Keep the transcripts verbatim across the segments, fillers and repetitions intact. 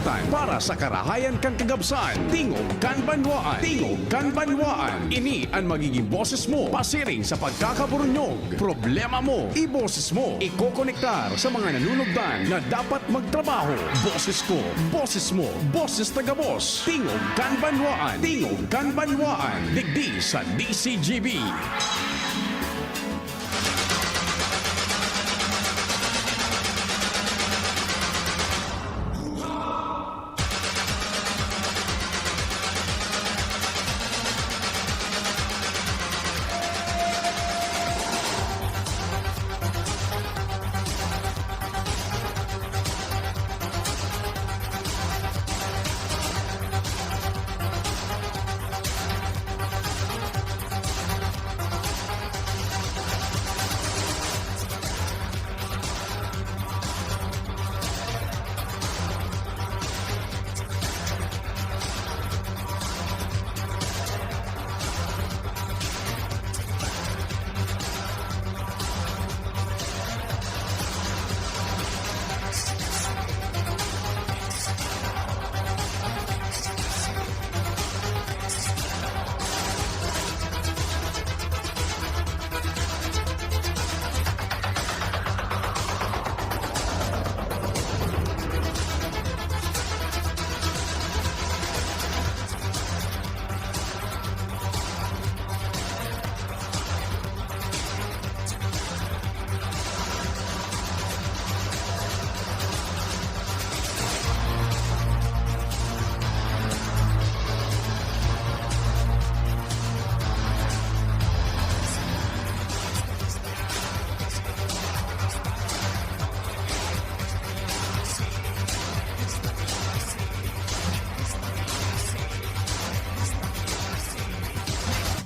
Para sa karahayan kan kagabsan, Tingog kan Banwaan. Tingog kan Banwaan. Ini an magiging boses mo pasiring sa pagkakaburunyog. Problema mo, iboses mo. Ikokonektar sa mga nanunugdan na dapat magtrabaho. Boses ko, boses mo, boses ta gabos. Tingog kan Banwaan. Tingog kan Banwaan. Digdi sa D C G B.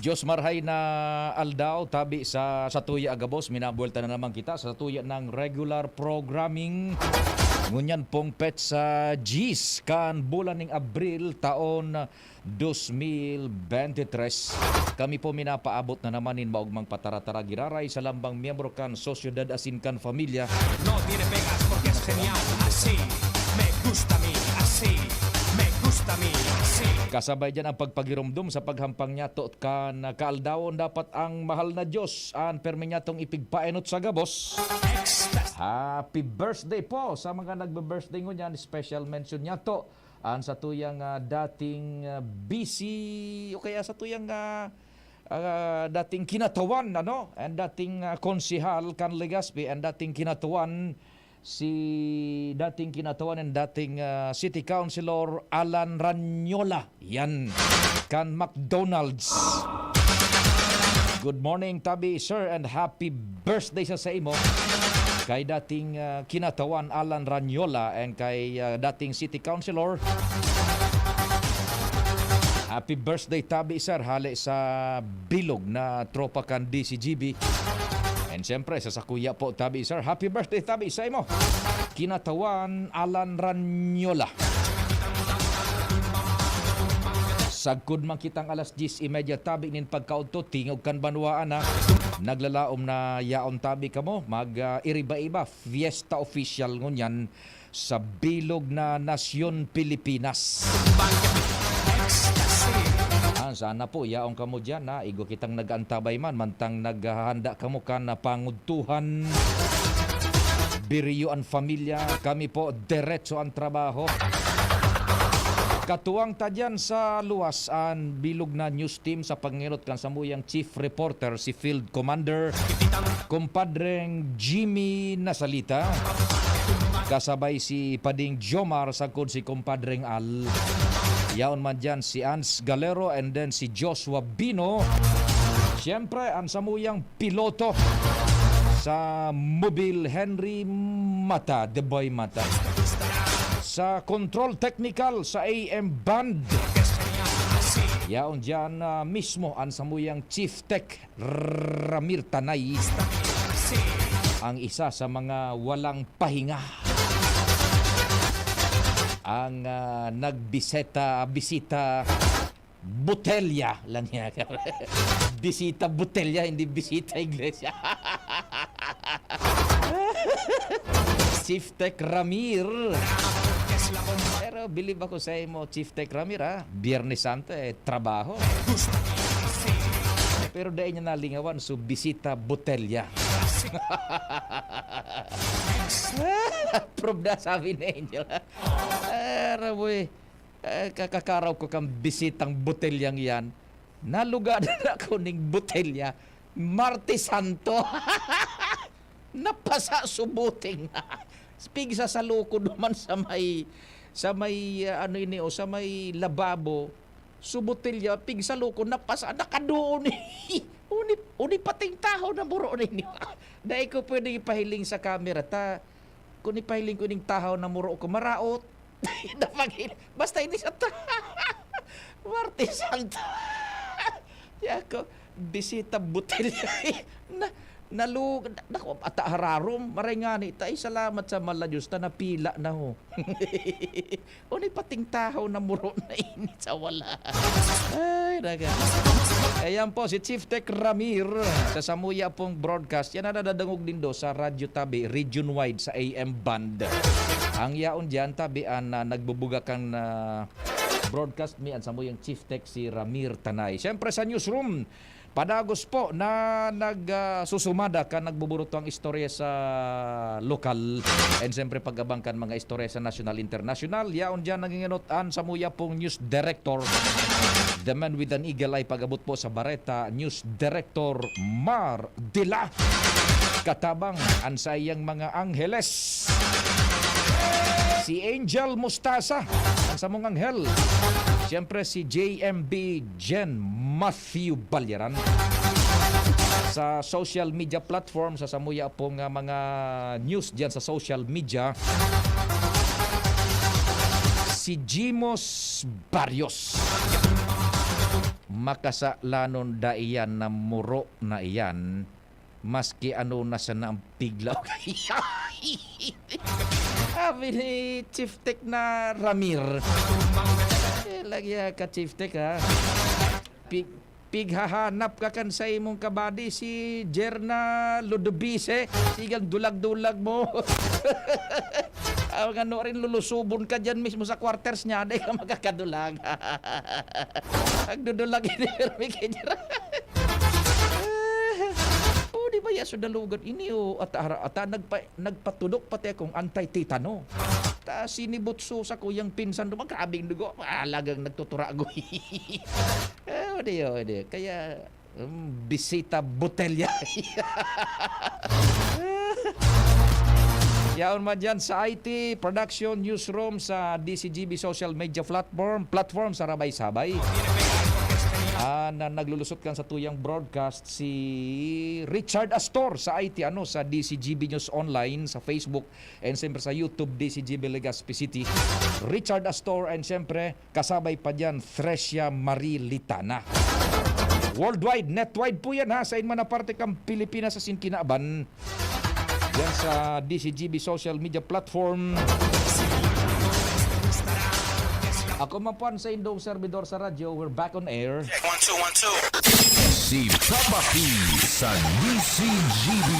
Diyos marhay na aldaw, tabi sa satuya a gabos, minabuwelta na naman kita sa satuya ng regular programming. Ngunyan pong petsa diyes kan bulan ning Abril, taon dos mil bentitres. Kami po minapaabot na naman nin maogmang patara-tara giraray sa lambang miyembro kan sosyedad asin kan pamilya. No tiene pegas porque es genial, así me gusta a mí, así me gusta a mí, así. Kasabay diyan ang pagpagiromdom sa paghampang niyato kan kaaldawon. Dapat ang mahal na Diyos an permi niyatong ipigpaenot sa gabos. Happy birthday po sa mga nagbe-birthday ngunyan. Special mention niyato an satuyang, ah, dating, ah, busy o kaya satuyang, ah, ah, dating kinatawan, ano, and dating, ah, konsehal kan Legazpi, and dating kinatawan si dating kinatawan and dating, ah, City Councilor Alan Ranyola. Yan. Kan McDonald's. Good morning, tabi, sir, and happy birthday sa, sa imo. Kay dating, ah, kinatawan Alan Ranyola and kay, ah, dating City Councilor. Happy birthday, tabi, sir, hale sa bilog na tropa kan D C G B. And siyempre, sa sakuya po, tabi, sir. Happy birthday, tabi, sa imo. Kinatawan Alan Ranyola. Sagkod man kitang alas diyes y media tabi nin pagkaudto, Tingog kan Banwaan na naglalaom na yaon tabi kamo. Mag, ah, iriba-iba, fiesta official ngunyan sa bilog na nasyon Pilipinas. Ah, sana po, yaon kamo diyan, ha? Igwa kitang nag-aantabay man, mantang naghahanda kamo kan pangudtuhan. Biriyo an pamilya, kami po, diretso ang trabaho. Katuwang ta diyan sa luwas an bilog na news team sa pangenot kan samuyang chief reporter, si Field Commander Compadreng Jimmy Nasalita, kasabay si Pading Jomar, sagkod si Compadreng Al. Yaon man diyan si Ans Galero and then si Joshua Bino. Siyempre, ang samuyang piloto sa Mobil, Henry Mata, The Boy Mata. Sa control technical sa A M band, yaon diyan, ah, mismo ang samuyang Chief Tech, Ramir Tanay. Ang isa sa mga walang pahinga. Ang, ah, nagbiseta, bisita, botelya lang yan. Bisita botelya, hindi bisita iglesia. Chief Tech Ramir. Pero bilib ako sa imo, Chief Tech Ramir, ha? Biyernes Santo, eh, trabaho. Pero dai niya nalingawan, so bisita botelya. Prob na, sabi ni Angel. Pero, boy, eh, kakakaraw ko kang bisitang botelyang yan. Nalugadan ako ning botelya, Martes Santo. Napasa so buting. Pigsasalukod man sa may, sa may, ah, ano ini, o sa may lababo. So botelya, pigsalukod, napasa, nakaduo ni. Uni, uni pating tahaw na muro na ini. Dai ko pwedeng ipahiling sa camera, ta. Kung ipahiling ko ning tahaw na muro ko, maraot. Napagin-, basta ini sa ta-, Martes Santo. Di ako, bisita botelya. Na, nalu-, naku, ata hararom, maray ngani ta, ay, salamat sa mahal na Diyos ta, napila na ho. Uni pating tahaw na muro na ini sa wala. Ay, naga. Ayan po, si Chief Tech Ramir sa samuya pong broadcast. Yan ang nadadangog nindo sa Radyo Tabi, region-wide sa A M band. Ang yaon dyan, tabi, an, ah, nagbubuga kan, ah, broadcast mi, an samuyang Chief Tech si Ramir Tanay. Siyempre sa newsroom, padagos po na nag, ah, susumada kan nagbuburuto ang istorya sa lokal. And siyempre pag-abang kan mga istorya sa national, international. Yaon dyan nanginginot an samuya pong news director. The man with an eagle eye pag-abot po sa bareta, news director Mar Dila. Katabang an saiyang mga angheles. Si Angel Mustasa, ang samong anghel. Siyempre, si J M B Jen Matthew Balyaran. Sa social media platform, sa samuya pong, ah, mga news diyan sa social media, si Jimos Barrios. Makasalanon da iyan na muro na iyan, maski ano na sana ang piglaw. Sabi ni Chief Tech na Ramir. Eh, lagi ka, Chief Tech, ha? Pig-, pighahanap ka kan sa imong kabadi, si Jerna Ludovice. Sigang dulag-dulag mo. Ang ano rin, lulusubon ka dyan mismo sa quarters niya, di ka makakadulag. Ang dudulag ni Hermie kay Jerna. Oh, di ba, ya, so dalugan ini, oh, at, at, at, nagpa-, nagpatudok pati akong anti-tetano. Ta sinibot so sa kuyang pinsan duman, grabeng dugo, talagang nagtuturagoy. Eh, o di, o di. Kaya, um, bisita botelya. Yaon man dyan sa I T production newsroom sa D C G B social media platform, platform sa Rabay Sabay. Ah, na naglulusot kan sa tuyang broadcast si Richard Astor sa I T, ano, sa D C G B News Online sa Facebook, and siyempre sa YouTube, D C G B Legazpi City. Richard Astor, and siyempre, kasabay pa diyan, Thresia Marie Litana. Worldwide, netwide po yan, ha, sa inman na parte kang Pilipinas asin kinaban. Diyan sa D C G B social media platform. Ako man po ang sa indong servidor sa radyo. We're back on air. Check, one, two, one, two. Si Papa P sa D C G B.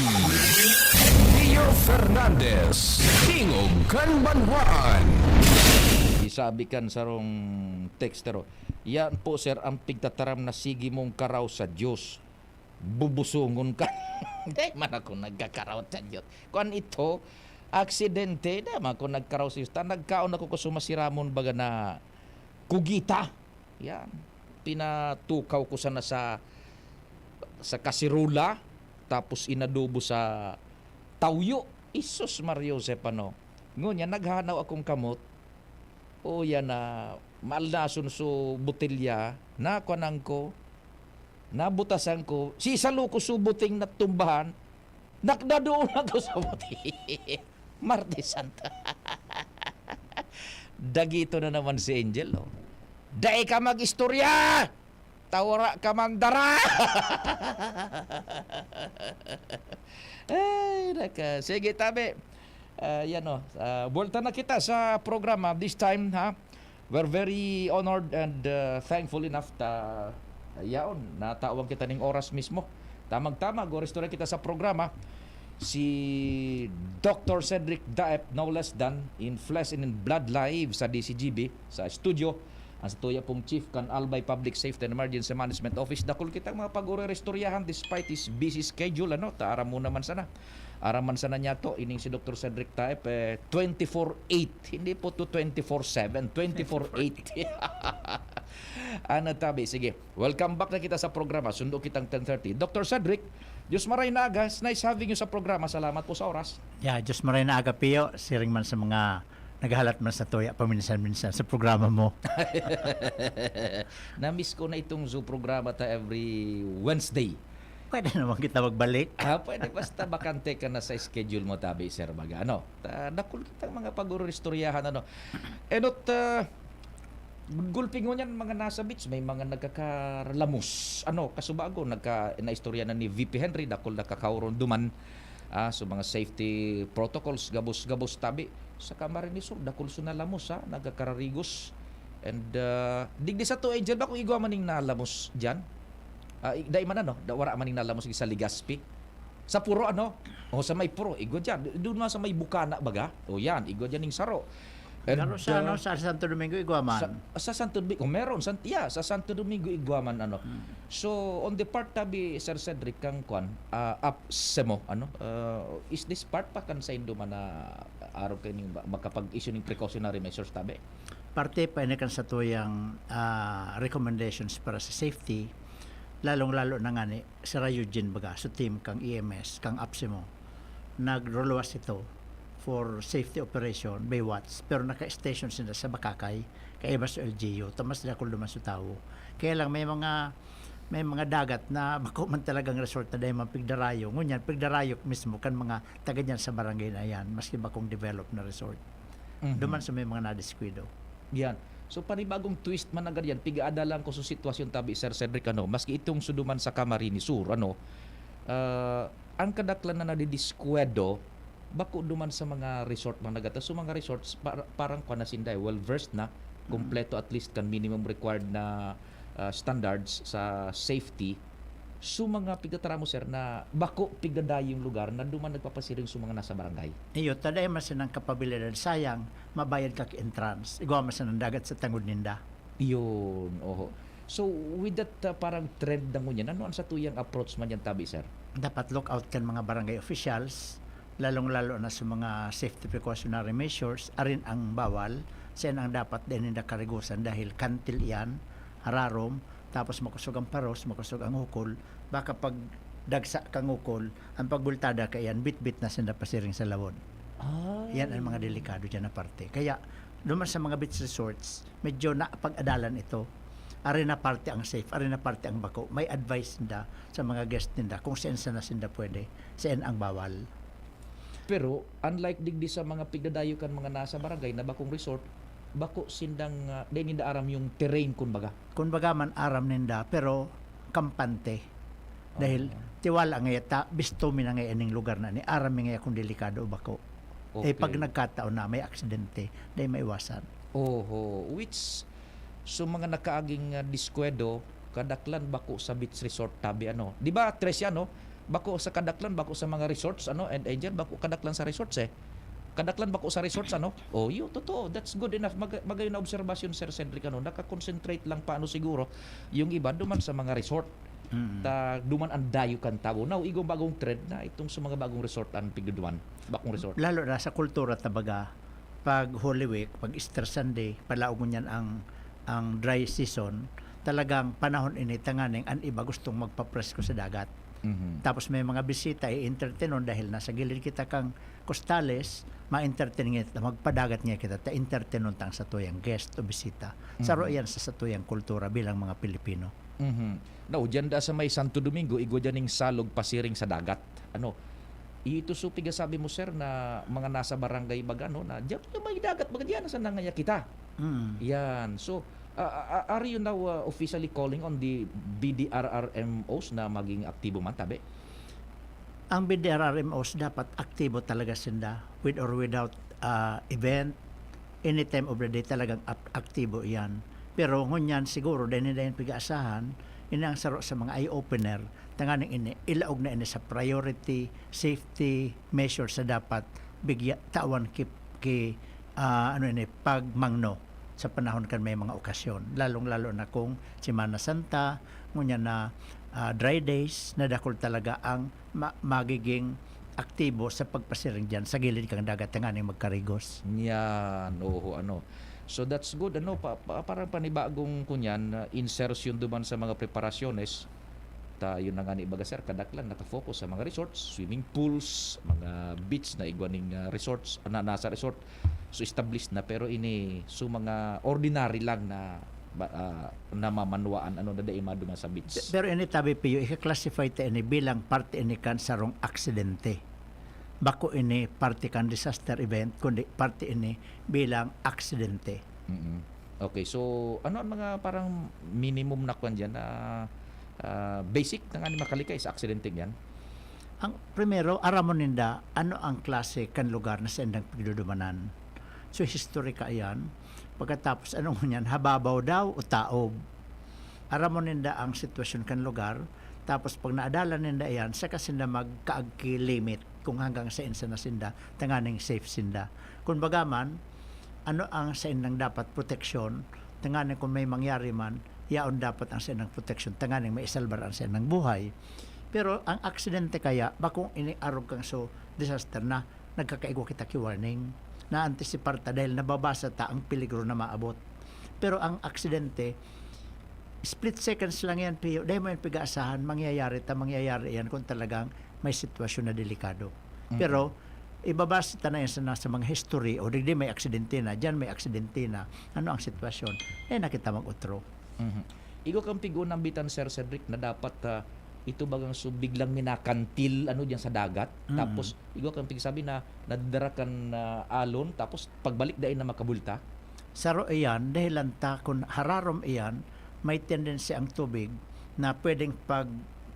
Rio Fernandez, Tingog kan Banwaan. Isabi kan sarong texter, oh, "Yan po, sir, ang pigtataram na sige mong karaw sa Diyos. Bubusongon ka." Di man ako nagkakaraw sa Diyos. Kung ito, aksidente, di man ako nagkaraw sa Diyos. Ta, nagkaon ako kusuma si Ramon baga na kugita. Yan. Pinatukaw ko sana sa, sa kasirola, tapos inadobo sa tawyo. Isus, Mario Joseph, ano? Ngunyan, naghanaw akong kamot. O yan na, maaldason so botelya, nakuanan ko, nabutasan ko, si Salukos so buting natumbahan, nakdadoon ako sa buti. Martes Santo. Dagito na naman si Angel, oh. "Dai ka mag-istorya! Tawara ka mandara!" Ay, naka. Sige, tabi. Ah, yan, oh. Ah, buwelta na kita sa programa this time, ha? We're very honored and, uh, thankful enough ta, yaon, natawan kita ning oras mismo. Tamang-tama, guristo na kita sa programa. Si Doctor Cedric Daep, no less than, in flesh and in blood live sa D C G B, sa studio, ang satuya pong chief kan Albay Public Safety and Emergency Management Office. Dakul kitang mga pag-uri-istoryahan despite his busy schedule, ano, ta aram mo naman sana. Aram man sana niya to, ining si Doctor Cedric Daep, eh, twenty-four eight, hindi po to twenty-four seven, twenty-four eight. Ano tabi, sige. Welcome back na kita sa programa. Sundo kitang ten thirty. Doctor Cedric, Diyos maray na aga. It's nice having you sa programa. Salamat po sa oras. Ya, Diyos maray na aga, Pio. Siring man sa mga naghahalat man sa tuya paminsan-minsan sa programa mo. Na-miss ko na itong zoo programa ta every Wednesday. Pwede naman kita magbalik. Ah, pwede. Basta bakante ka na sa schedule mo, tabi, sir, baga. Ano? Ta, dakul kitang mga pag-uristoryahan, ano? Enot, ah, gulpingon yan, mga nasa beach, may mga nagkakaralamos. Ano, kasubago, nagka, naistorya na ni V P Henry, dakul na kakauron duman. Ah, so mga safety protocols, gabos-gabos tabi. Sa Camarines Sur, dakul so nalamos, ha? Nagkakararigos. And, ah, digdi sa to, Angel, ba kung igwa man ning nalamos dyan? Ah, i- dai man ano, da, wara man ning nalamos sa Legazpi. Sa Puro, ano? O, sa may Puro, igwa dyan. Doon nga sa may Bukana, baga? O, yan, igwa dyan ning saro. And, Pero sa, ano, ah, sa Santo Domingo, igwa man. Sa, sa Santo Domingo, meron. San, yeah, sa Santo Domingo, igwa man, ano. So, on the part tabi, Sir Cedric, kang kwan, ah, APSEMO, ano? Ah, is this part pa kan saindo man na araw kayo ning ba- makapag-issue ning precautionary measures tabi? Parte pa ini kan satuyang, ah, recommendations para sa safety, lalong-lalo na ngani si Rayo Jean baga, sa team kang E M S, kang APSEMO. Nagruluwas ito for safety operation, Baywatch, pero naka-station sila sa Bakakay, kaiba sa L G U, tamas dakul duman sa tawo. Kaya lang may mga, may mga dagat na bako man talagang resort na dahil man pigdarayo. Ngunyan, pigdarayo mismo kan mga taga dyan sa barangay na yan, maski bakong developed na resort. Mhm. Duman sa may mga nadiskuido. Yan. So, panibagong twist man agad yan, pigaadalan ko sa sitwasyon tabi, Sir Cedric, ano, maski itong suduman sa Camarines Sur, ano, ah, ang kadaklan na nadidiskwado, bako duman sa mga resort, mga nagata. So, mga resorts, par- parang kwa na sinda, eh, well-versed na, kompleto at least kan minimum required na, ah, standards sa safety. So, mga pigtataramo, sir, na bako pigdadayong lugar na duman nagpapasiring sa mga nasa barangay. Iyo, taday man sinang kapabilidad, sayang, mabayad ka ki entrance. Igwa man sinang dagat sa tangod ninda. Yun, oho. So, with that, uh, parang trend na ngunyan, ano ang satuyang approach man yan, tabi, sir? Dapat look out kan mga barangay officials, lalong-lalo na sa mga safety precautionary measures, arin ang bawal, sain ang dapat din ninda karigusan dahil kantil iyan, hararom, tapos makusog ang paros, makusog ang hukol, baka pag dagsa kang hukol, ang pagbultada ka iyan, bitbit na sinda pasiring sa lawon. Ah. Yan ang mga delikado dyan na parte. Kaya, duman sa mga beach resorts, medyo napag-adalan ito. Ari na parte ang safe, ari na parte ang bako. May advice ninda sa mga guest ninda kung saan sana sinda pwede, saan ang bawal. Pero, unlike digdi sa mga pigdadayo kan mga nasa barangay na bakong resort, bako sindang, ah, di ninda aram yung terrain, kumbaga. Kun baga man aram ninda, pero kampante. Dahil Ah. tiwala nga ta, bisto mi na nga ining lugar na ni, aram mi nga kung delikado o bako. Eh, pag Okay. nagkataon na may aksidente, dahil maiwasan. Oho, which, so mga nakaaging, ah, diskwedo, kadaklan bako sa beach resort tabi, ano. Di ba, Trish, ano? Bako sa kadaklan, bako sa mga resorts, ano, and Angel, bako kadaklan sa resorts, eh. Kadaklan bako sa resorts, ano? Oh, yun, totoo. That's good enough. Mag- magayon na obserbasyon, Sir Cedric, ano? Nakakonsentrate lang pa, ano, siguro, yung iba, duman sa mga resort. Mm. Ta, duman ang dayo kan tawo. Now, igong bagong trend na itong sa mga bagong resort, ang pigduduman. Bakong resort. Lalo na sa kultura tabaga, pag Holy Week, pag Easter Sunday, palaog niyan ang, ang dry season, talagang panahon ini tanganing an iba gustong magpapresko sa dagat. Mhm. Tapos may mga bisita, i-entertainon dahil nasa gilid kita kang kostales, ma-entertain nga kita, magpadagat nga kita, ta entertainon ta ang satuyang guest o bisita. Saro Mhm. iyan sa satuyang kultura bilang mga Pilipino. Mhm. Now, dyan da sa may Santo Domingo, igwa dyan ning salog pasiring sa dagat. Ano, ito so pigasabi mo, sir, na mga nasa barangay baga, no, na dyan, dyan may dagat baga, dyan, nasa nangaya kita. Mm. Yan. So, uh, uh, are you now, uh, officially calling on the B D R R M Os na maging aktibo man, tabi? Ang B D R R M Os dapat aktibo talaga sinda, with or without, ah, event, any time of the day talagang ap- aktibo iyan. Pero ngunyan siguro, dahil na dayon pig-aasahan, Ini ang saro sa mga eye-opener, tanganing ini, ilaog na ini sa priority, safety measures na dapat bigya, tawan ki, ki, ah, ano ini, pagmangno sa panahon kan may mga okasyon. Lalong-lalo na kung Semana Santa, ngunyan na, ah, dry days, na dakul talaga ang ma-, magiging aktibo sa pagpasiring diyan sa gilid kan dagat tanganing magkarigos. Yan, oho, ano. So that's good, ano, pa, pa, parang panibagong kunyan, ah, insertion duman sa mga preparasyones. Ta, yun na nga ni baga, sir, kadaklan nakafocus sa mga resorts, swimming pools, mga beach na igwa ning, ah, resorts, na nasa resort. So established na, pero ini, so mga ordinary lang na ba, ah, namamanwaan, ano, na dai maduman sa beach. Pe-, pero ini tabi, Pio, ika-classify ta ini bilang parte ini kan sarong aksidente. Bako ini parte kan disaster event, kundi parte ini bilang aksidente. Mm. Okay, so ano ang mga parang minimum na kwan diyan na, ah, basic na nga ni makalikay sa aksidente niyan? Ang primero, aramon ninda ano ang klase kan lugar na saindang pigdudumanan. So, history kaiyan. Pagkatapos, ano ngunyan, hababaw daw o taob? Aramon ninda ang sitwasyon kan lugar. Tapos, pag naadalan ninda iyan, saka sinda magkaagi limit kung hanggang sain sana sinda, tanganing safe sinda. Kung baga man, ano ang saindang dapat proteksyon, tanganing kung may mangyari man, yaon dapat ang saindang proteksyon, tanganing maisalbar ang saindang buhay. Pero ang aksidente kaya, bakong iniarog kang so disaster na nagkakaigwa kita ki warning. Na-antisipar ta dahil nababasa ta ang peligro na maabot. Pero ang aksidente, split seconds lang yan, Pio. Dahil mo yan pig-aasahan, mangyayari ta, mangyayari yan kung talagang may sitwasyon na delikado. Mm. Pero, ibabase ta na yan sa, sa mga history, o digdi may aksidente na, dyan may aksidente na, ano ang sitwasyon? Eh, nakita mag-utro. Mhm. Igwa kang pig-unambitan, Sir Cedric, na dapat, ah, ito bagang so biglang minakantil, ano, diyan sa dagat. Mm. Tapos, igwa kang pigsabi na nadadara kan, ah, alon, tapos pagbalik dai na makabulta. Saro iyan, dahilan ta kun hararom iyan, may tendency ang tubig na pwedeng pag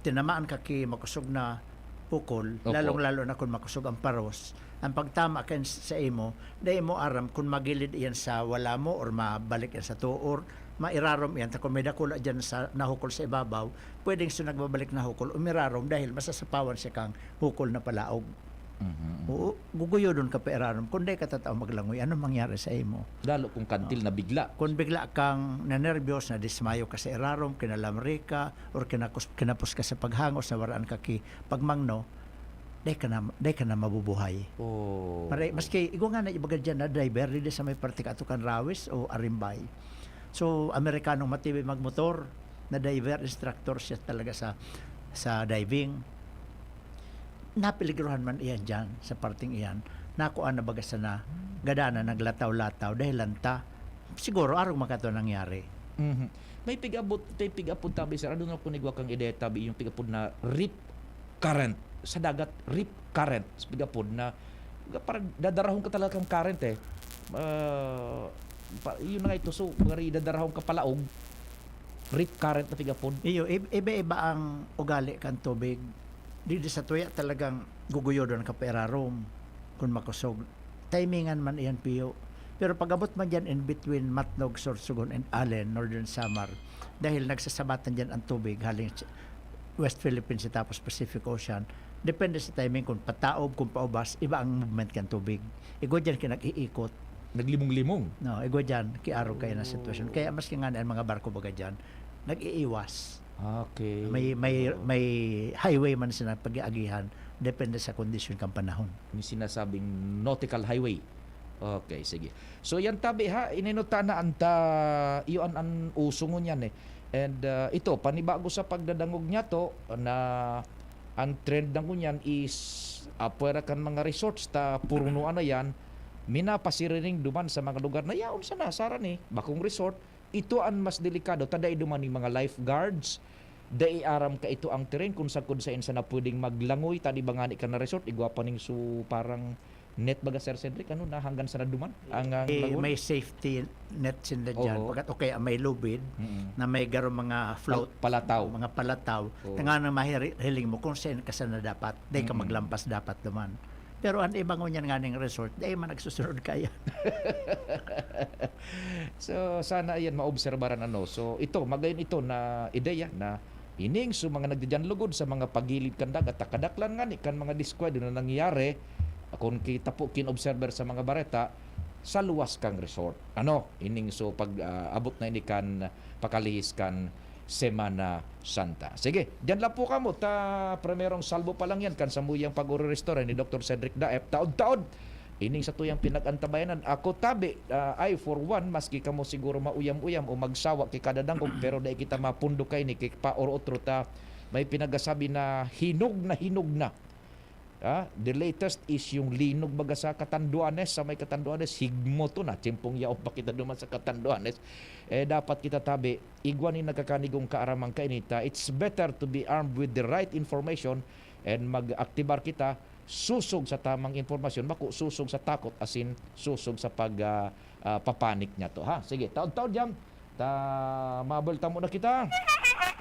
tinamaan ka ki makosog na hukol, Opo. lalong-lalo na kun makosog ang paros, ang pagtama kan sa imo, dai mo aram kun magilid iyan sa wala mo or mabalik iyan sa tuo or mairarom iyan. Ta kun may dakula diyan sa nahukol sa ibabaw, pwedeng sa nagbabalik na hukol, umirarom dahil masasapawan siya kang hukol na palaog. Mhm, mhm. Oo, guguyodon ka pa irarom. Kun dai ka tatao maglangoy, anong mangyari sa imo? Lalo kung kantil na bigla. Kung bigla kang nanerbiyos, nadismayo ka sa irarom, kinalamri ka, or kinakus-, kinapos ka sa paghangos, nawaraan ka ki pagmangno, dai ka na, dai ka na mabubuhay. Oh. Maray, maski, igwa nga na ibaga dyan na diver, didi sa may parte ka ato kan Rawis o Arimbay. So, Amerikanong matibay magmotor, na diver, instructor siya talaga sa, sa diving. Napeligrohan man iyan diyan, sa parteng iyan. Nakuha na baga sana, gada na naglataw-lataw, dahil lanta. Siguro, arog makato nangyari. Mhm. May pig-abot, may pig-apod tabi, sir. Ano na kung igwa kang ideya tabi, yung pig-apod na rip current? Sa dagat, rip current. Sa pig-apod na, parang dadarahon ka talaga kang current eh. Ah, pa, yun na nga ito. So, pag dadarahon ka palaog, rip current na pig-apod. Iyo, ib-, iba-iba ang ugali kan tubig. Didi sa tuya talagang guguyodon ka pa irarom kun makosog. Timingan man iyan, Piyo. Pero pag-abot man diyan in between Matnog, Sorsogon, and Alen, Northern Samar, dahil nagsasabatan diyan ang tubig, haling Ch-, West Philippine Sea tapos Pacific Ocean, depende sa timing kung pataob, kung paubas, iba ang movement kan tubig. Igwa diyan kinag-iikot. Naglimong-limong? No, igwa diyan, kiarog kaya na sitwasyon. Oh. Kaya maski nga ang mga barko baga diyan, nag-iiwas. Okay. May, may, Oo. may highway man sila pag-aagihan, depende sa kondisyon kan panahon. Yung sinasabing nautical highway. Okay, sige. So, yan tabi ha, ininutana anta, iyon an uso ngunyan eh. And, ah, ito, panibago sa pagdadangog niya to, na ang trend na ngunyan is apwera kan mga resorts, ta purunoan na yan, minapasiriring duman sa mga lugar na yaon sana, sara ni, bakong resort, ito an mas delikado, ta dai duman ning mga lifeguards, dai aram ka ito ang terrain kung sagkod saen sana pwedeng maglangoy, ta di ba ngani ka na resort, igwa pa ning su-, parang net baga, Sir Cedric, ano, na hanggan sana duman ang, ang Eh, lagoon? May safety net sinda dyan. Oo. Pagkat, okay, may lubid Mm. na may garo mga float, Pal-, palataw. mga palataw. Oo. Tanga na mahiri-, hiling mo kung saan ka sana dapat, dai ka Mm. maglampas dapat duman. Pero an iba ngunyan nganing resort, dai man nagsusunod kaiyan. So, sana yan maobserbaran, ano. So, ito, magayon ito na ideya na ining so mga nagdidiyan lugod sa mga pagilid kan dagat, ta kadaklan ngani kan mga diskuwado na nangyayari, kung kita po kin-observer sa mga bareta, sa luwas kang resort. Ano, ining so pag, ah, abot na ini kan pakalihis kan Semana Santa. Sige, diyan lang po kamo ta primerong salbo pa lang yan kan samuyang pag-ororestore ni Doktor Cedric Daep. Taod-taod, ining satuyang pinag-antabayanan. Ako tabi, ah, I for one, maski kamo siguro mauyam-uyam o magsawa ki kada dangog, pero dai kita mapundok kaini ki paoro-otro ta may pinagasabi na hinog na hinog na. Ah, the latest is yung linog baga sa Catanduanes, sa may Catanduanes, higmo to na, tiempong yaon pa kita duman sa Catanduanes. Eh, dapat kita tabi, igwa ni nagkakanigong kaaraman kainita, it's better to be armed with the right information and mag-aktibar kita susog sa tamang impormasyon, bako susog sa takot asin susog sa pag, ah, ah, papanik niya to, ha? Sige, taod-taod diyan. Ta, mabal tamo na kita.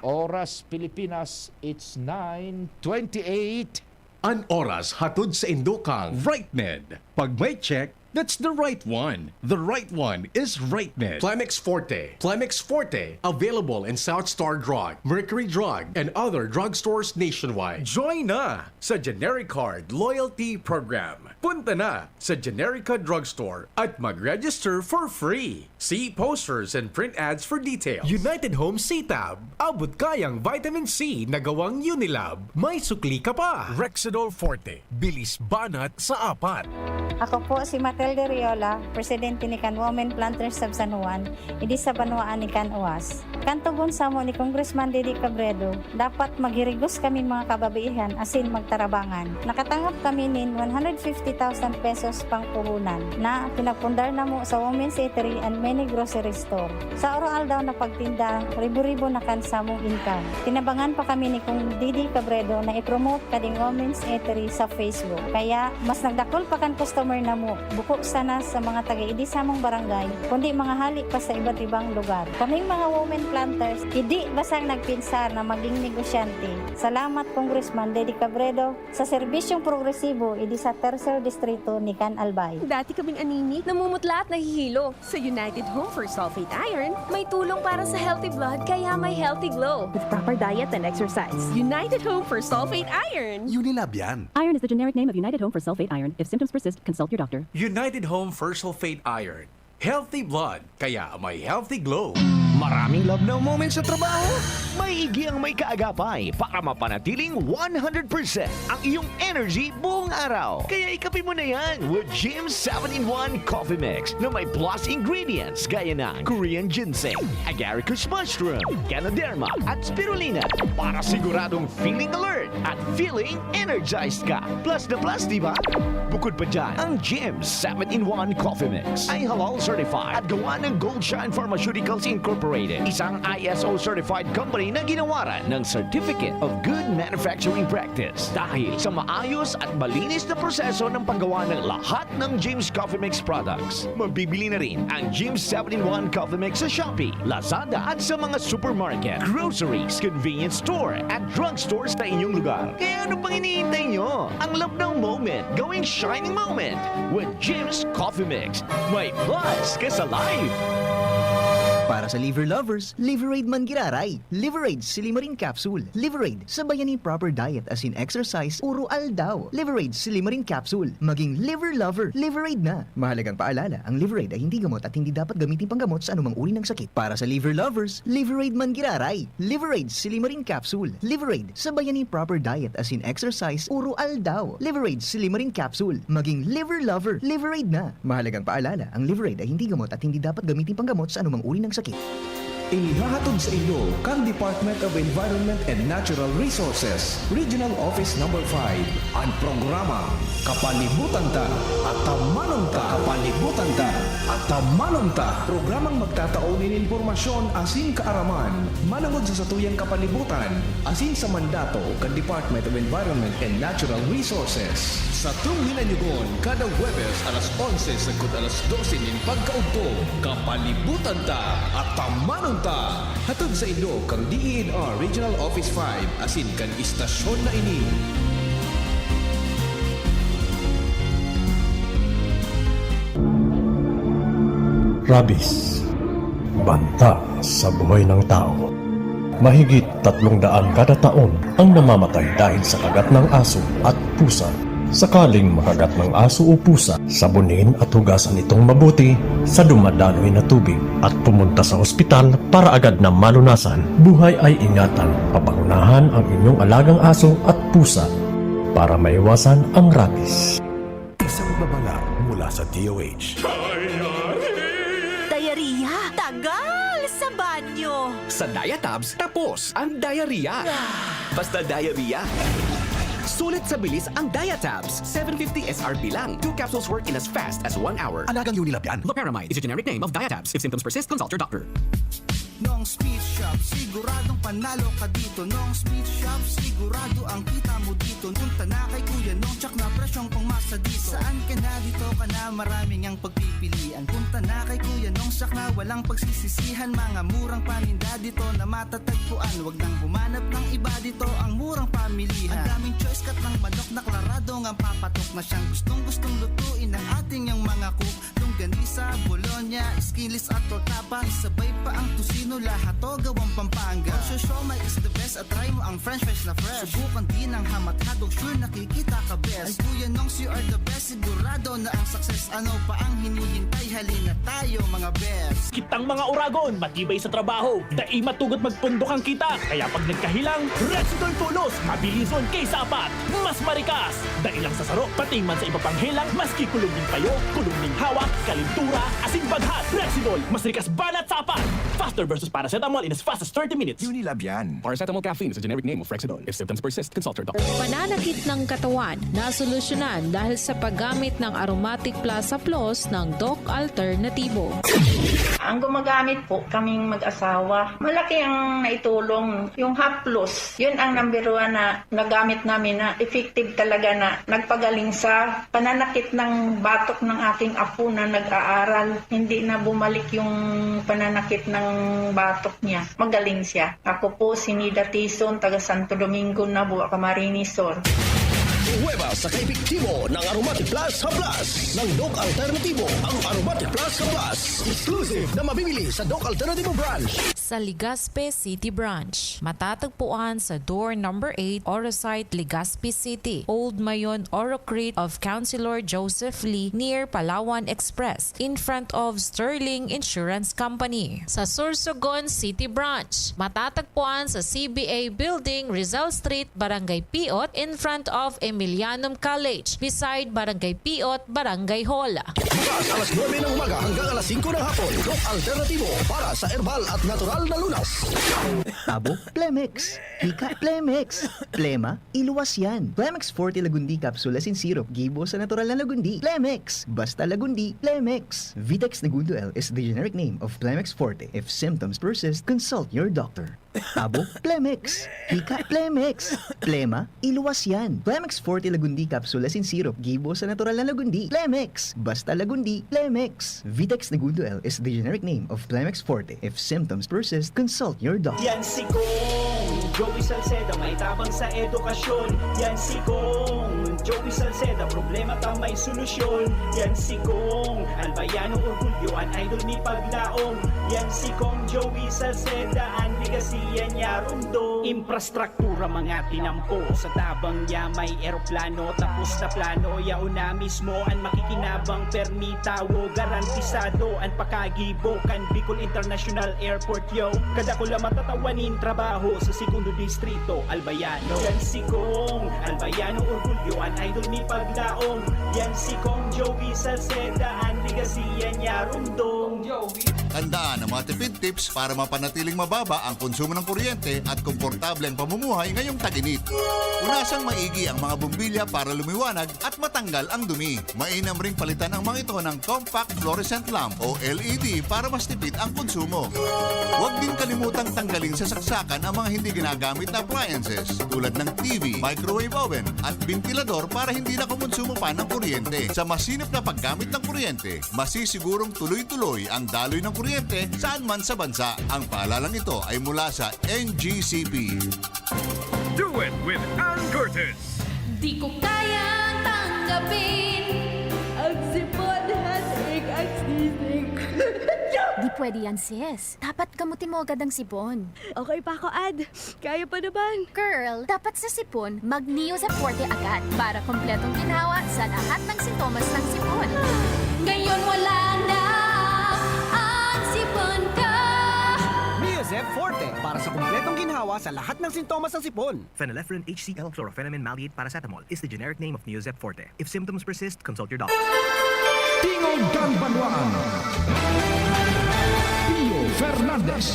Oras Pilipinas, it's nine twenty-eight. An oras hatod sa indokang RightMed. Pag may check, that's the right one. The right one is RightMed. Plemex Forte. Plemex Forte. Available in South Star Drug, Mercury Drug, and other drugstores nationwide. Join na sa Generic Card Loyalty Program. Punta na sa Generica Drugstore at mag-register for free. See posters and print ads for details. United Home C-Tab. Abot kayang vitamin C na gawang Unilab. May sukli ka pa. Rexidol Forte. Bilis banat sa apat. Ako po si Matilde Riola, presidente ni kan Women Planters of San Juan, idi sa banwaan ni kan Uwas. Kan tugon samo ni Congressman Didi Cabredo, dapat maghirigos kami mga kababaihan asin magtarabangan. Nakatangap kami nin one hundred fifty thousand pesos pangpuhunan na pinagpundar namo sa Women's Eatery and many grocery store. Sa oro-aldaw na pagtinda, ribo-ribo na kan samong income. Tinabangan pa kami ni Kong Didi Cabredo na i-promote kading Women's Eatery sa Facebook. Kaya, mas nagdakul pa kan customer namo, buko sana sa mga taga-idi samong barangay, kundi mga hali pa sa iba't ibang lugar. Kaming mga women planters, idi basang nagpinsar na maging negosyante. Salamat, Congressman Didi Cabredo, sa serbisyong progresibo idi sa Tercer Distrito ni kan Albay. Dati kaming anemic, namumutla at nahihilo. Sa United Home for Sulfate Iron, may tulong para sa healthy blood kaya may healthy glow. With proper diet and exercise. United Home for Sulfate Iron. Unilab yan. Iron is the generic name of United Home for Sulfate Iron. If symptoms persist, consult your doctor. United Home for Sulfate Iron. Healthy blood, kaya may healthy glow. Maraming love now moments sa trabaho? Maigi ang may kaagapay para mapanatiling one hundred percent ang iyong energy buong araw. Kaya ikape mo na yan with Jim seven-in-one Coffee Mix na may plus ingredients gaya ng Korean ginseng, agaricus mushroom, ganoderma, at spirulina para siguradong feeling alert at feeling energized ka. Plus na plus, di ba? Bukod pa dyan, ang Jim seven-in-one Coffee Mix ay halal certified at gawa ng Gold Shine Pharmaceuticals Incorporated, isang I S O certified company na ginawaran ng Certificate of Good Manufacturing Practice. Dahil sa maayos at malinis na proseso ng paggawa ng lahat ng Jim's Coffee Mix products, mabibili na rin ang Jim's seven-in-one Coffee Mix sa Shopee, Lazada at sa mga supermarket, groceries, convenience store at drugstore sa inyong lugar. Kaya ano pang hinihintay nyo? Ang love now moment, gawing shining moment with Jim's Coffee Mix. May plus ka sa life! Para sa liver lovers, Liverade man giraray. Liverade Silimarin Capsule. Liverade, sabayan nin proper diet asin exercise oro-aldaw. Liverade Silimarin Capsule. Maging liver lover, Liverade na. Mahalagang paalala, ang Liverade ay hindi gamot at hindi dapat gamitin panggamot sa anumang uri ng sakit. Para sa liver lovers, Liverade man giraray. Liverade Silimarin Capsule. Liverade, sabayan nin proper diet asin exercise oro-aldaw. Liverade Silimarin Capsule. Maging liver lover, Liverade na. Mahalagang paalala, ang Liverade ay hindi gamot at hindi dapat gamitin panggamot sa anumang uri ng sakit. Inihahatod sa inyo kan Department of Environment and Natural Resources, Regional Office Number five, an programang Kapalibutan Ta, Atamanon Ta. Kapalibutan Ta, Atamanon Ta. Programang magtatao nin impormasyon asin kaaraman manongod sa satuyang kapalibutan asin sa mandato kan Department of Environment and Natural Resources. Satong hinanyugon kada Huwebes alas onse sagkod alas dose nin pagkaudto, Kapalibutan Ta, Atamanon Ta. Hatod sa inyo kan D E N R Regional Office five asin kan istasyon na ini. Rabies. Banta sa buhay ng tao. Mahigit tatlong daan kada taon ang namamatay dahil sa kagat ng aso at pusa. Sakaling makagat ng aso o pusa, sabunin at hugasan itong mabuti sa dumadaloy na tubig at pumunta sa ospital para agad na malunasan. Buhay ay ingatan, papangunahan ang inyong alagang aso at pusa para maiwasan ang rabies. Isang babala mula sa D O H. Diarrhea? Tagal sa banyo! Sa Diatabs, tapos ang diarrhea. Basta diarrhea. Sulit sa bilis ang Diatabs. Seven fifty S R P lang. Two capsules work in as fast as one hour. Alagang Unilab yan. Loperamide is a generic name of Diatabs. If symptoms persist, consult your doctor. Nong Speed Shop, siguradong panalo ka dito. Nong Speed Shop, sigurado ang kita mo dito. Punta na kay Kuya Nong, tsak na presyong pangmasa dito. Saan ka na, dito ka na, maraming ang pagpipilian. Punta na kay Kuya Nong, tsak na walang pagsisisihan. Mga murang paninda dito na matatagpuan. Wag nang humanap ng iba, dito ang murang pamilihan. Ang daming choice, cut ng manok na klarado nga papatok na siyang gustong-gustong lutuin ng ating yang mga cook. Longganisa, bologna, skinless at tortapa, isabay pa ang tocino, lahat to gawang Pampanga. Ang siomai is the best at try mo ang french fries na fresh. Subukan din ang hamat hotdog, sure nakikita ka best. Ay Kuya Nongs, you are the best, sigurado na ang success. Ano pa ang hinihintay? Halina tayo, mga best. Kitang mga Oragon, matibay sa trabaho, dai matugot magpundok ang kita. Kaya pag nagkahilang, Rexidol tolos, mabilison kaysa apat, mas marikas. Dai lang sa saro, pati man sa iba pang helang, maski kulog nin payo, kulog nin hawak, kalentura, asin baghat. Rexidol, mas rikas banat sa apat. Faster versus paracetamol in as fast as thirty minutes. Unilab yan. Paracetamol caffeine is a generic name of Rexidol. If symptoms persist, consult your doctor. Pananakit ng katawan, nasolusyonan dahil sa paggamit ng Aromatic Plus Haplos ng Doc Alternativo. Ang gumagamit po, kaming mag-asawa. Malaki ang naitulong. Yung Haplos, yun ang number one na nagamit namin na effective talaga na nagpagaling sa pananakit ng batok ng aking apo na nag-aaral. Hindi na bumalik yung pananakit ng batok niya. Magaling siya. Ako po si Nida Tison, taga Santo Domingo, Nabua, Camarines Sur. Pruweba sa kaepektibo ng Aromatic Plus Haplas ng Doc Alternativo, ang Aromatic Plus Haplas. Exclusive na mabibili sa Doc Alternativo Branch. Sa Legazpi City Branch, matatagpuan sa door number eight, Orosite, Legazpi City, Old Mayon, Orocrit of Councilor Joseph Lee, near Palawan Express, in front of Sterling Insurance Company. Sa Sorsogon City Branch, matatagpuan sa C B A Building, Rizal Street, Barangay Piot, in front of Emilianum College, beside Barangay Piot, Barangay Hall. Bukas alas nuebe ng umaga hanggang alas singko ng hapon. Doc Alternativo para sa herbal at natural na lunas. Tabo, Plemex. Hika, Plemex. Plema, iluwas yan. Plemex Forte Lagundi Capsule asin Syrup, gibo sa natural na Lagundi. Plemex! Basta Lagundi, Plemex! Vitex Negundo L is the generic name of Plemex Forte. If symptoms persist, consult your doctor. Tabo, Plemex! Hika, Plemex! Plema, iluwas yan. Plemex Forte Lagundi Capsule asin Syrup, gibo sa natural na Lagundi. Plemex! Basta Lagundi, Plemex! Vitex Negundo L is the generic name of Plemex Forte. If symptoms persist, consult your doctor. Yan si Kong Joey Salceda, may tabang sa edukasyon. Yan si Kong Joey Salceda, problema ta may solusyon. Yan si Kong Albayano, orgulyo an idol ni Paglaong. Yan si Kong Joey Salceda, an legasiya niya rumdom. Infrastruktura mga tinampo, sa tabang niya may eroplano, tapos na plano, yaon na mismo an makikinabang, permi tawo, garantisado an pakagibo kan Bicol International Airport, yo. Kadakula matatawan nin trabaho sa Segundo Distrito, Albayano. Yan si Kong Albayano, orgulyo an idol ni Paglaong. Yan si Kong Joey Salceda, an legasiya niya rumdom. Tandaan ang mga tipid tips para mapanatiling mababa ang konsumo ng kuryente at komportable ang pamumuhay ngayong tag-init. Punasan maigi ang mga bombilya para lumiwanag at matanggal ang dumi. Mainam ring palitan ang mga ito ng compact fluorescent lamp o L E D para mas tipid ang konsumo. Huwag din kalimutang tanggalin sa saksakan ang mga hindi ginagamit na appliances tulad ng T V, microwave oven at ventilador para hindi na kumonsumo pa ng kuryente. Sa masinop na paggamit ng kuryente, masisigurong tuloy-tuloy ang daloy ng kuryente saan man sa bansa. Ang paalalang ito ay mula sa N G C P. Do it with Ann Curtis. Di ko kayang tanggapin ang sipon, headache, at sneezing. Pwede yan, sis. Dapat gamutin mo agad ang sipon. Okay pa ako, Ad. Kaya pa naman. Girl, dapat sa sipon, mag Neo Zep Forte agad para kompletong ginhawa sa lahat ng sintomas ng sipon. Ngayon wala na ang sipon ko. Neo Zep Forte para sa kumpletong ginhawa sa lahat ng sintomas ng sipon. Phenylephrine H C L, chlorphenamine maleate paracetamol is the generic name of Neozep Forte. If symptoms persist, consult your doctor. Tingog kan Banwaan. Pio Fernandez.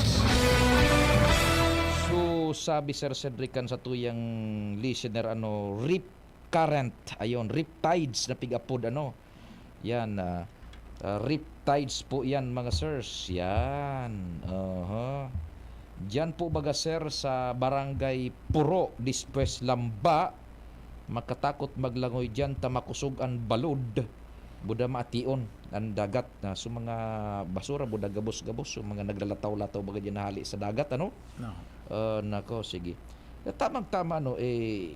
So, sabi, Sir Cedric, kan satuyang listener, ano, rip current, ayon, rip tides na pig-apod, ano. Yan, ah, ah, rip tides po yan, mga sirs. Yan. Aha. Diyan po baga, sir, sa Barangay Puro, Dispues, Lamba, makatakot maglangoy diyan ta makosog an balod. Buda maation an dagat na so mga basura, buda gabos-gabos, so mga naglalataw-lataw baga diyan hali sa dagat, ano? No. Ah, nako, sige. Na tamang-tama, no, eh,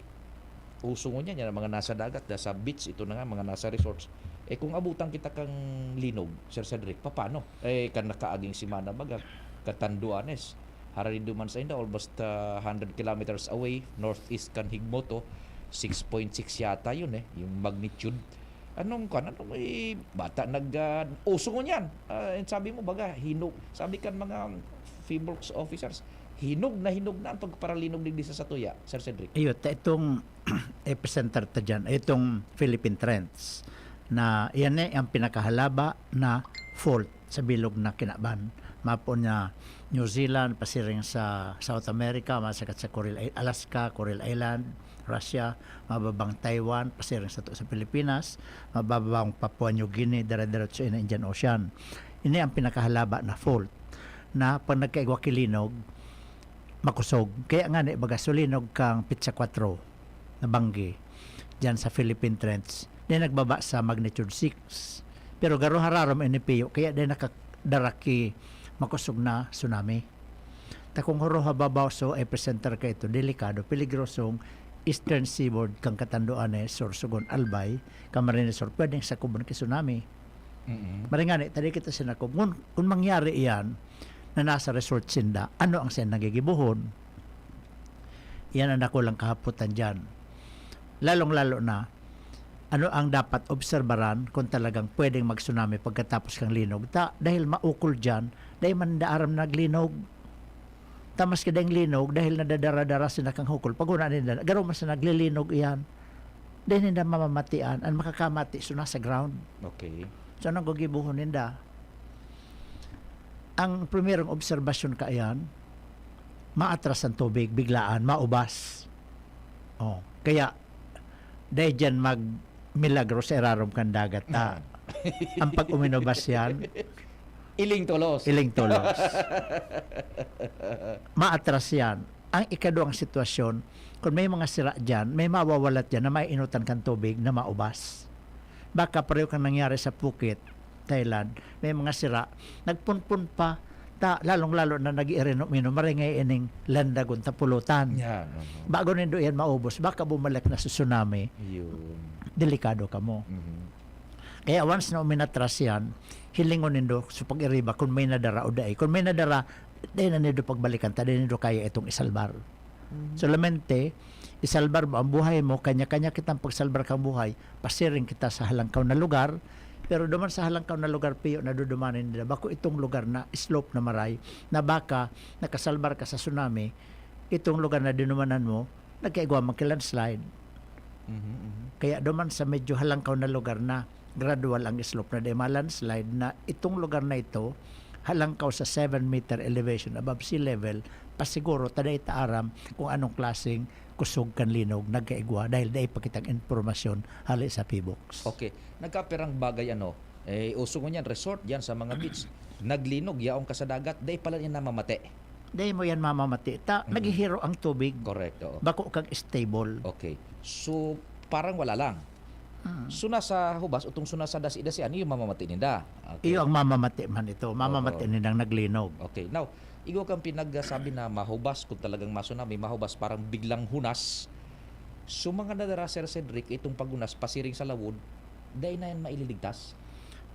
uso ngunyan, yan ang mga nasa dagat, nasa beach, ito na nga, mga nasa resorts. Eh, kung abutan kita kang linog, Sir Cedric, papano? Eh, kan nakaaging semana, baga, Catanduanes, harani duman sa inda, almost ah, hundred kilometers away, northeast kan Higmoto, six point six yata yun eh, yung magnitude. Anong kan, anong eh, bata nag ah, uso ngunyan? Ah, and sabi mo, baga, hinog. Sabi kan mga PHIVOLCS officers, hinog na hinog na ang pagparalinog digdi sa satuya, Sir Cedric. Iyo, ta itong epicenter ta dyan, itong Philippine Trench, na iyan eh ang pinakahalaba na fault sa bilog na kinaban. Mapo niya New Zealand, pasiring sa South America, masakat sa Kuril, Alaska, Kuril Island, Russia, mababang Taiwan, pasiring sa, sa Pilipinas, mababang Papua New Guinea, dire-diretso in Indian Ocean. Ini ang pinakahalaba na fault na pag nagkaigwa ki linog, makosog. Kaya nga ni baga sulinog kang pitsa kwatro na banggi diyan sa Philippine Trench, di nagbaba sa magnitude six. Pero garo hararom ini piyo, kaya di nakadara ki makosog na tsunami. Ta kung huro ha babaw so epicenter ka ito, delikado, peligrosong eastern seaboard kang Catanduanes, Sorsogon, Albay, Camarines Sur, pwedeng sakubon ki tsunami. Mm-mm. Maringani, tadi kita sinakob. Ngun, kung mangyari iyan, na nasa resort sinda, ano ang siyang nagigibuhon? Iyan ang dakulang kahapotan diyan. Lalong-lalo na, ano ang dapat obserbaran kung talagang pwedeng mag-tsunami pagkatapos kang linog? Ta, dahil maukol diyan, dahil man aram naglinog. Ta maski daing linog, dahil nadadara-dara sinda kang hukol, pag una ninda, garo man sa naglilinog iyan, dahil ninda mamamatian, ang makakamati, so nasa ground. Okay. So, anong gigibuhon ninda? Ang primerong obserbasyon kaiyan, maatras ang tubig, biglaan, maubas. Oh, kaya, dahil dyan mag milagro sa irarom kan dagat ta. Ang pag-uminubas yan, Iling tolos. iling tolos. Maatras yan. Ang ikaduwang sitwasyon, kung may mga sira dyan, may mawawalat dyan na maiinutan kang tubig na maubas. Baka pareho kang nangyari sa Phuket, Thailand, may mga sira, nagpunpun pa, ta, lalong-lalo na nag-iinom-inom, maringay ining landagon ta pulutan. Yan. Ano. Bago nindo yan maubos, baka bumalik na sa tsunami, Yun. delikado kamo. Mhm. Kaya once na uminatras yan, hilingon nindo sa pag-iriba kung may nadara o dai. Kung may nadara, dai na nindo pagbalikan, ta dai nindo kaya itong isalbar. Solamente, isalbar mo ang buhay mo, kanya-kanya kitang pagsalbar kang buhay, pasiring kita sa halangkaw na lugar, pero duman sa halangkaw na lugar, piyo na dudumanin nila. Bako itong lugar na slope na maray, na baka nakasalbar ka sa tsunami, itong lugar na dinumanan mo, nagkaigwa man ki landslide. Mhm, mhm. Kaya duman sa medyo halangkaw na lugar na gradual ang slope na dai ma-landslide, na itong lugar na ito, halangkaw sa seven meter elevation above sea level, pasiguro ta dai ta aram kung anong klaseng kusog kan linog nagkaigwa dahil dai pa kitang impormasyon hali sa PHIVOLCS. Okay. Nagkapirang bagay, ano, eh, uso ngunyan, resort, yan sa mga beach. Naglinog, yaong ka sa dagat, dai pala niya namamati. Dai mo yan mamamati. Ta, Mm. naghihiro ang tubig. Correct, oo. Bako kag stable. Okay. So, parang wala lang. Mm. So, nasa hubas, utong so nasa dasi-dasi, ano yung mamamati ninda? Okay. Iyo ang mamamati man ito. Mamamati Oo. nindang naglinog. Okay. Now, igwa kang pinagsabi na mahubas, kung talagang ma-tsunami, mahubas, parang biglang hunas. So, mga nadara, Sir Cedric, itong paghunas, pasiring sa lawod, dai na yan maililigtas?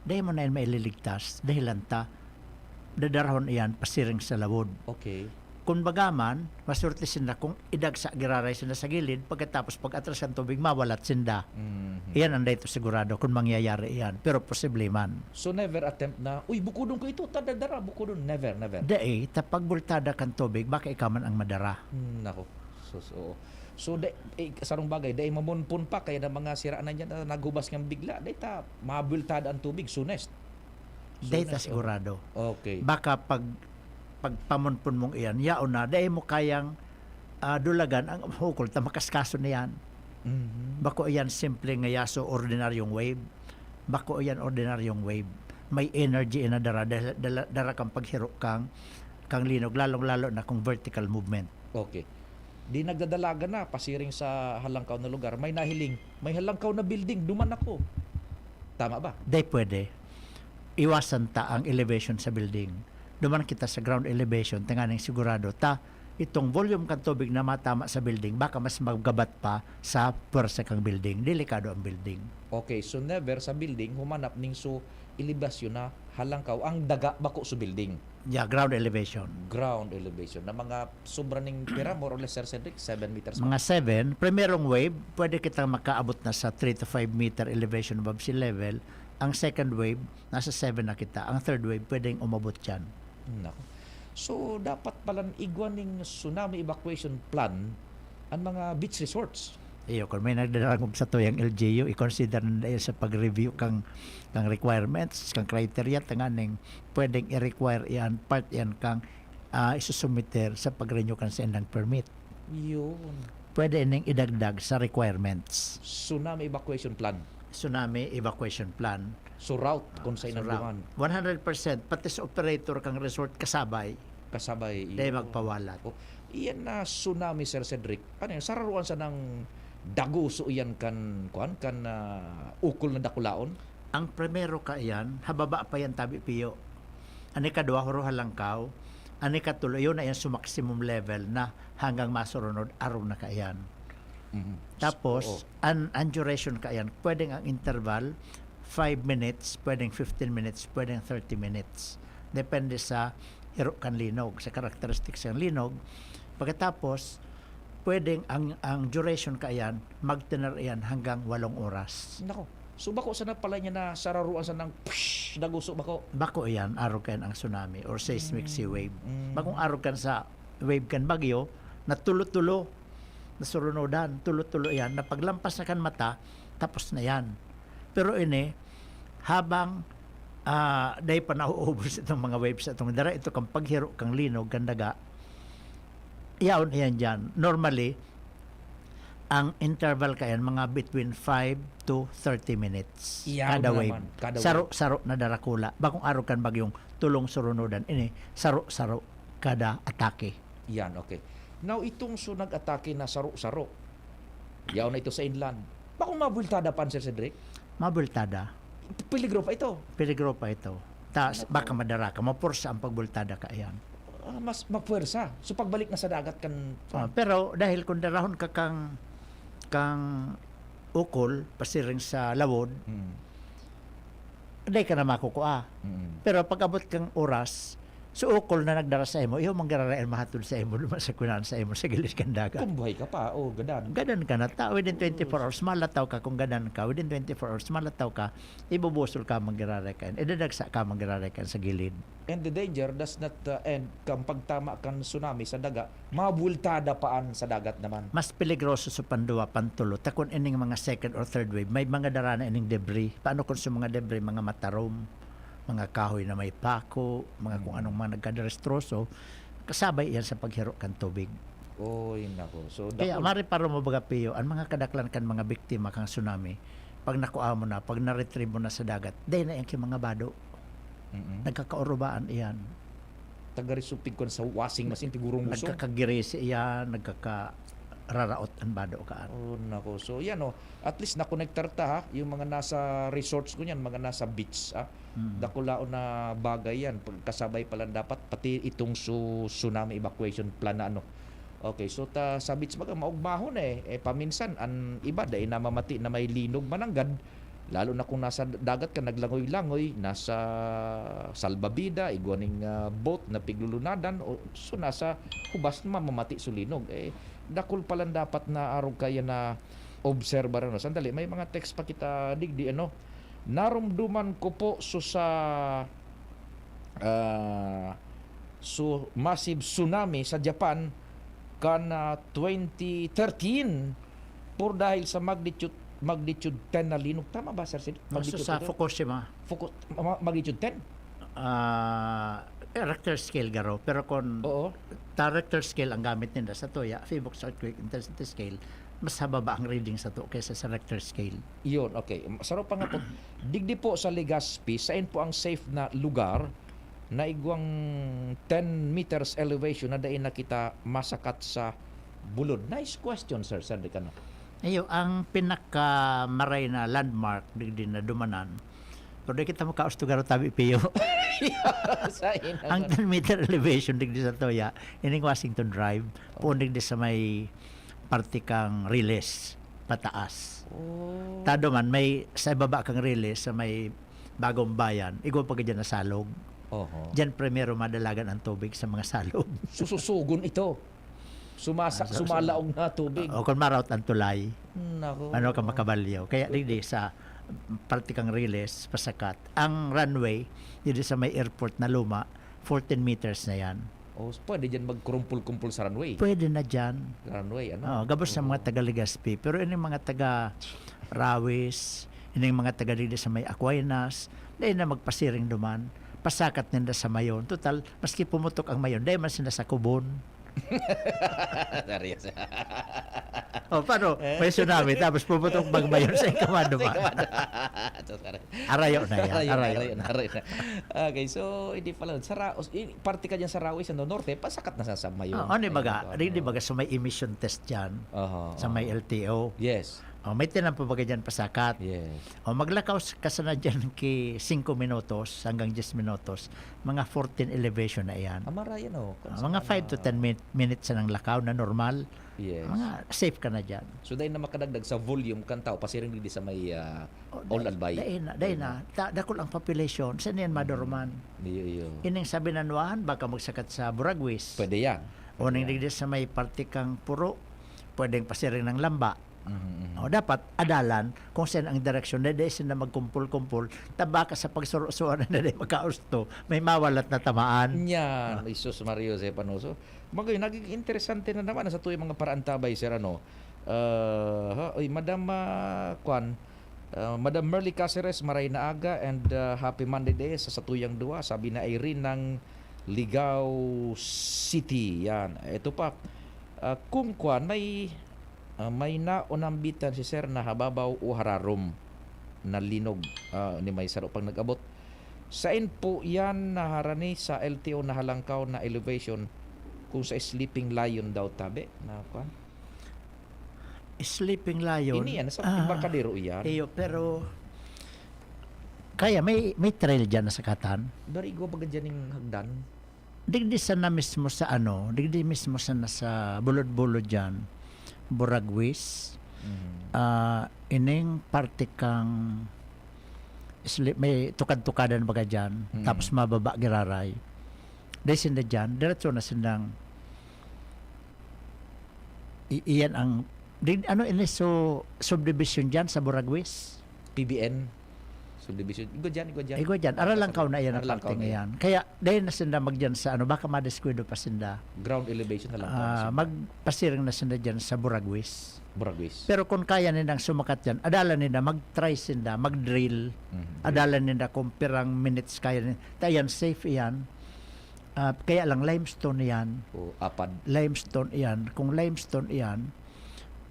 Dai mo na yan maililigtas. Dahilan ta, dadarahon iyan pasiring sa lawod. Okay. Kun baga man, masurti sinda kung idagsa giraray sinda sa gilid, pagkatapos pag-atras kan tubig, mawalat sinda. Mhm. Iyan ang dito sigurado kung mangyayari iyan, pero posible man. So never attempt na, "Uy, bukodon ko ito, tadadara, bukodon." Never, never. Dai, ta pagbultada kan tubig, baka ikaw man ang madara. Hmm, nako. So, so, oo. So, da, eh, sarong bagay, dai mamonpon pa, kaya na mga sira na dyan, na naghubas ngang bigla, dai ta, mabultada ang tubig, soonest. Dai ta Soonest, sigurado. oh. Okay. Baka pag pagpamonpon mong iyan, yaon na, dai mo kayang ah, dulagan ang hukol ta makaskaso na yan. Mhm. Bako iyan simple nga yaso, ordinaryong wave. Bako iyan ordinaryong wave. May energy ina dara, dala, dala, dara kang paghiro kang, kang linog, lalong-lalo na kung vertical movement. Okay. Di nagdadalagan na, pasiring sa halangkaw na lugar. May nahiling, may halangkaw na building, duman ako. Tama ba? Dai pwede. Iwasan ta ang elevation sa building. Duman kita sa ground elevation, tanganing sigurado ta, itong volume kan tubig na matama sa building, baka mas magabat pa sa pwersa kang building. Delikado ang building. Okay, so never sa building, humanap ning so elevasyon na halangkaw. Ang daga bako sa building. Yeah, ground elevation. Ground elevation. Na mga sobra ning pira, more or less, Sir Cedric, seven meters ba? Mga seven, primerong wave, pwede kitang makaabot na sa three to five meter elevation above sea level. Ang second wave, nasa seven na kita. Ang third wave, pwedeng umabot yan. Nako. So, dapat palan igwa ning tsunami evacuation plan ang mga beach resorts. Iyo, kung may nagdarangog sa tuyang L G U, i-consider na dahil sa pag-review kang, kang requirements, kang criteria, tanganing pwedeng i-require iyan, part iyan kang ah, isusumiter sa pag-renew kan saindang permit. Yun. Pwede ning idagdag sa requirements. Tsunami evacuation plan. Tsunami evacuation plan. So, route kung sa So, inang route. duman. One hundred percent, pati sa operator kang resort kasabay, Kasabay. dahil Yun. magpawalat. Oh, iyan na tsunami, Sir Cedric. Ano yan? Sararuan sa nang daguso iyan kan, kuan, kan ah, ukol na dakulaon? Ang primero ka iyan, hababa pa yan, tabi piyo. Ang ikadwa, huro halangkaw. Ang ikatulo, yun na yan sa maximum level na hanggang masurunod, arog na ka iyan. Mhm. Tapos, Oo. ang, ang duration ka iyan, pwedeng ang interval, five minutes, pwedeng fifteen minutes, pwedeng thirty minutes. Depende sa hiro kan linog, sa characteristics ng linog. Pagkatapos, pwedeng ang, ang duration ka iyan, magtener iyan hanggang walong oras. Nako. So, bako sana pala niya na sararuan sa nang psh, daguso bako. Bako iyan, arog kan ang tsunami or seismic sea wave. Mm. Bakong arog kan sa wave kan bagyo, na tulo-tulo, nasurunodan, tulo-tulo iyan, na paglampas na kan mata, tapos na yan. Pero ini, habang ah, dahil pa nauubos itong mga waves, itong dara, ito kang paghiro, kang linog, kang daga, yaon iyan dyan. Normally, ang interval ka yan, mga between five to thirty minutes. Yaon Kada naman, wave. kada wave. Saro-saro na darakula. Bakong arog kan bagyong tulong surunodan. Ini, saro-saro kada atake. Yan, okay. Now, itong so nag-atake na saro-saro, yaon na ito sa inland. Bakong mabultada pa, Sir Cedric? Mabultada. Peligro pa ito. Peligro pa ito. Ta, Nako. Baka madara ka, mapursa ang pagbultada ka, ayan. Ah, mas mapwersa. So, pagbalik na sa dagat kan... Ah, pero dahil kung darahon ka kang, kang ukol, pasiring sa lawod, Mm. dai ka na makukua. Mm. Pero pag abot kang oras, so ukol na nagdara sa imo, iyo manggararay ang mahatod sa imo, luma sa kunan sa imo, sa gilid kan dagat. Kung buhay ka pa, oh, gadan. Gadan ka na, ta, within twenty-four hours, malataw ka kung gadan ka, within twenty-four hours, malataw ka, ibubusol ka, manggararay ka, idadagsa ka, manggararay ka sa gilid. And the danger does not uh, end kang pagtama kan tsunami sa daga, mabultada paan sa dagat naman. Mas peligroso sa panduwa, pantulo, ta kun ining mga second or third wave, may mga dara na ining debris. Paano kung sa mga debris, mga matarom, mga kahoy na may pako, mga kung Mm. anong mga nagkaderestroso, kasabay iyan sa paghiro kan tubig. Oy, nako. So, Kaya dakul- mari para mo baga, Pio, ang mga kadaklan kan mga biktima kang tsunami, pag nakuha mo na, pag na-retrieve mo na sa dagat, dahil na yan kay mga bado. Mm-mm. Nagkakaurubaan iyan. Tagarisupig ko sa washing machine, tigurong gusto. Nagkakagirisi iyan, nagkakararaot ang bado kaan. Oh, nako. So, yan, oh. At least nakonektar ta, ha, yung mga nasa resorts ko niyan, mga nasa beach, ha. Mm. Dakulaon na bagay yan. Pagkasabay pala dapat, pati itong su-, tsunami evacuation plan na ano. Okay, so ta, sa beach baga, maugmahon eh. Eh, paminsan, ang iba, dahil namamati na may linog mananggad, Lalo na kung nasa dagat ka, naglangoy-langoy, nasa salbabida, igwa ning, ah, boat na piglulunadan, o, so, nasa hubas na mamamati so linog. Eh, dakul pa lang dapat na arog kaya na obserbar, ano. Sandali, may mga text pa kita digdi, ano. Narumduman ko po so sa, ah, so massive tsunami sa Japan kan, ah, twenty thirteen, por dahil sa magnitude, magnitude ten na linog. Tama ba, Sir Sid? Basta Magnitude sa ten? Fukushima. Fuku-, ma-, magnitude ten? Ah, eh, Richter scale garo. Pero kung Oo. ta Richter scale ang gamit ninda sa tuya, Phivolg's earthquake intensity scale, mas hababa ang reading sa to kaysa sa Richter scale. Yun, okay. Saro pa nga po, digdi po sa Legazpi, sain po ang safe na lugar na igwang ten meters elevation na dai na kita masakat sa bulod? Nice question, Sir Sandrick, ano? Ayo, ang pinakamaray na landmark digdi na dumanan, pero di kita makaos to garo tabi, Pio. Sa ina Ang mo. ten meter elevation digdi sa Toya, ining Washington Drive, Oh. poon digdi sa may parte kang Riles, pataas. Oh. Tado man, may sa ibaba kang Riles, sa may Bagong Bayan, igwa pa ka dyan na salog. Oho. Diyan primero madalagan ang tubig sa mga salog. Sususugon ito. Sumasa-, Ah, so, so, sumalaog na tubig. O, kung maraot ang tulay, Nako. ano ka makabalyo. Kaya digdi sa parte kang Riles, pasakat. Ang runway, digdi sa may airport na luma, fourteen meters na yan. Oh, pwede dyan magkurumpul-kumpul sa runway? Pwede na dyan. Runway, ano? Oo, gabos sa Oo. mga taga Legazpi. Pero ining mga taga Rawis, ining mga taga digdi sa may Aquinas, dai na magpasiring duman. Pasakat ninda sa Mayon. Total, maski pumutok ang Mayon, dai man sinda sa kubon. Seryoso. O, paano? Eh? May tsunami, tapos pumutok bang Mayon sa Ikawan, di ba? Sa Ikawan. So, sorry. Arayo na yan, Arayo na, arayo arayo na, na. arayo na. Okay, so, hindi pala. Sa Ra-, os-, i-, parte ka dyan sa Rawis, ano, Norte, pasakat na sa, sa Mayon. Ah, ano yung baga? Ayun, Di, di ano. baga sa may emission test dyan? Oho, Sa may oho. L T O? Yes. O, may tinan pa baga dyan pasakat? Yes. O, maglakaw s-, ka sana dyan ki singko minutos hanggang diyes minutos, mga fourteen elevation na iyan. Ah, marayan, oh. Kung Ah, sa mga mga five to ten min-, minutes na ng lakaw na normal. Yes. Mga safe ka na dyan. So, dahil na makadagdag sa volume kan tao, pasiring digdi sa may, ah, O, Old dai-, Albay. dai na, dai Dai na. na. Ta-, dakul ang population. Saan yan maduruman? Mm. Iyo, iyo. Ining sa Binanuan, baka magsakat sa Buraguis. Pwede yan. O, ning Yan. digdi sa may parte kang Puro, pwedeng pasiring ng Lamba. Mhm, mhm. O, dapat adalan kung saan ang direksyon. Dai, dai sila magkumpul-kumpul. Tabaka sa pagsurusuan na dai makausto, may mawalat na tamaan. Yan, Ah. Jesus Maria Jose Panoso. Magayon, naging interesante na naman sa tuyang mga paraantabay, sir, ano? Ah, ha? Oy, Madam, ah, Kwan, ah, Madam Merly Caceres, maray na aga and, ah, happy Monday day sa satuyang duwa, sabi na Irene ng Ligao City. Yan. Ito pa, ah, kung kwan, may, ah, may naonambitan si sir na hababaw o hararom na linog, ah, ni may saro pang nag-abot. Sain po yan naharani sa L T O na halangkaw na elevation kung sa Sleeping Lion daw tabi na kwan? Sleeping Lion? Ini yan, sa Ah, Embarcadero iyan. iyo, pero kaya may, may trail dyan na sakatan? Dari igwa baga dyan yung hagdan? Digdi sana mismo sa ano, digdi mismo sana sa bulod-bulod dyan, Buraguis. Mhm. Ah, ining parte kang Sli-, may tukad-tukadan baga dyan, Mm. tapos mababa giraray. Dai sinda dyan, diretso na sindang i-, iyan ang, di, ano ini, so, subdivision dyan sa Buraguis? P B N. Subdivision. Igwa dyan, igwa dyan. Igwa dyan. Aralang kaw na iyan ang Aralang kaw parting na iyan. iyan. Kaya, dai na sinda magdyan sa ano, baka madiskwento pa sinda. Ground elevation na lang Ah, kaw. magpasiring na sinda dyan sa Buraguis. Buraguis. Pero kung kaya nindang sumakat dyan, adalan ninda, mag-try sinda, mag-drill. Mhm. Adalan ninda kung pirang minutes kaya ninda. Ta yan, safe iyan. Ah, kaya lang, limestone iyan. O, apad. Limestone iyan. Kung limestone iyan,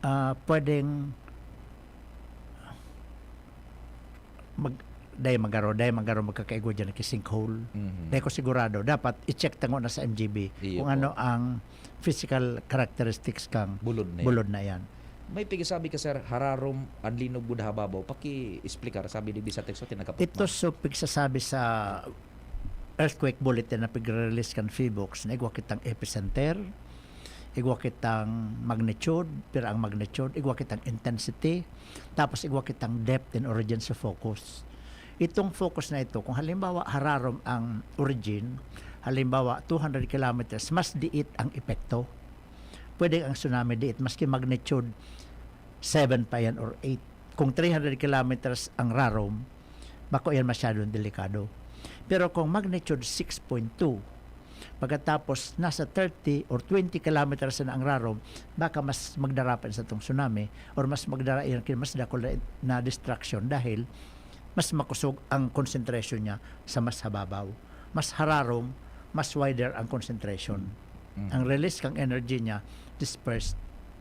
ah, pwedeng mag-, dai magaro, dai magaro magkakaigwa dyan ki sinkhole. Mhm. Dai ko sigurado. Dapat i-check tango na sa M G B Iyo kung po. ano ang physical characteristics kang Bulod na yan. bulod na yan. May pigasabi ka, sir, hararom, ang linog gud hababaw. Paki-explicar, sabi ni Bisa Texo, tinagkapot Ito man. so pigsasabi sa earthquake bulletin na pig-release kan Phivolcs, na igwa kitang epicenter, igwa kitang magnitude, pira ang magnitude, igwa kitang intensity, tapos igwa kitang depth and origin sa focus. Itong focus na ito, kung halimbawa hararom ang origin, halimbawa two hundred kilometers, mas diit ang epekto. Pwede ang tsunami diit, maski magnitude seven pa yan or eight. Kung three hundred kilometers ang rarom, bako yan masyadong delikado. Pero kung magnitude six point two, pagkatapos nasa thirty or twenty kilometers na ang rarom, baka mas magdara pa sa itong tsunami or mas magdara yan kaya mas dakul na, na destruction dahil mas makusog ang concentration niya sa mas hababaw. Mas hararom, mas wider ang concentration. Mm. Ang release kang energy niya, dispersed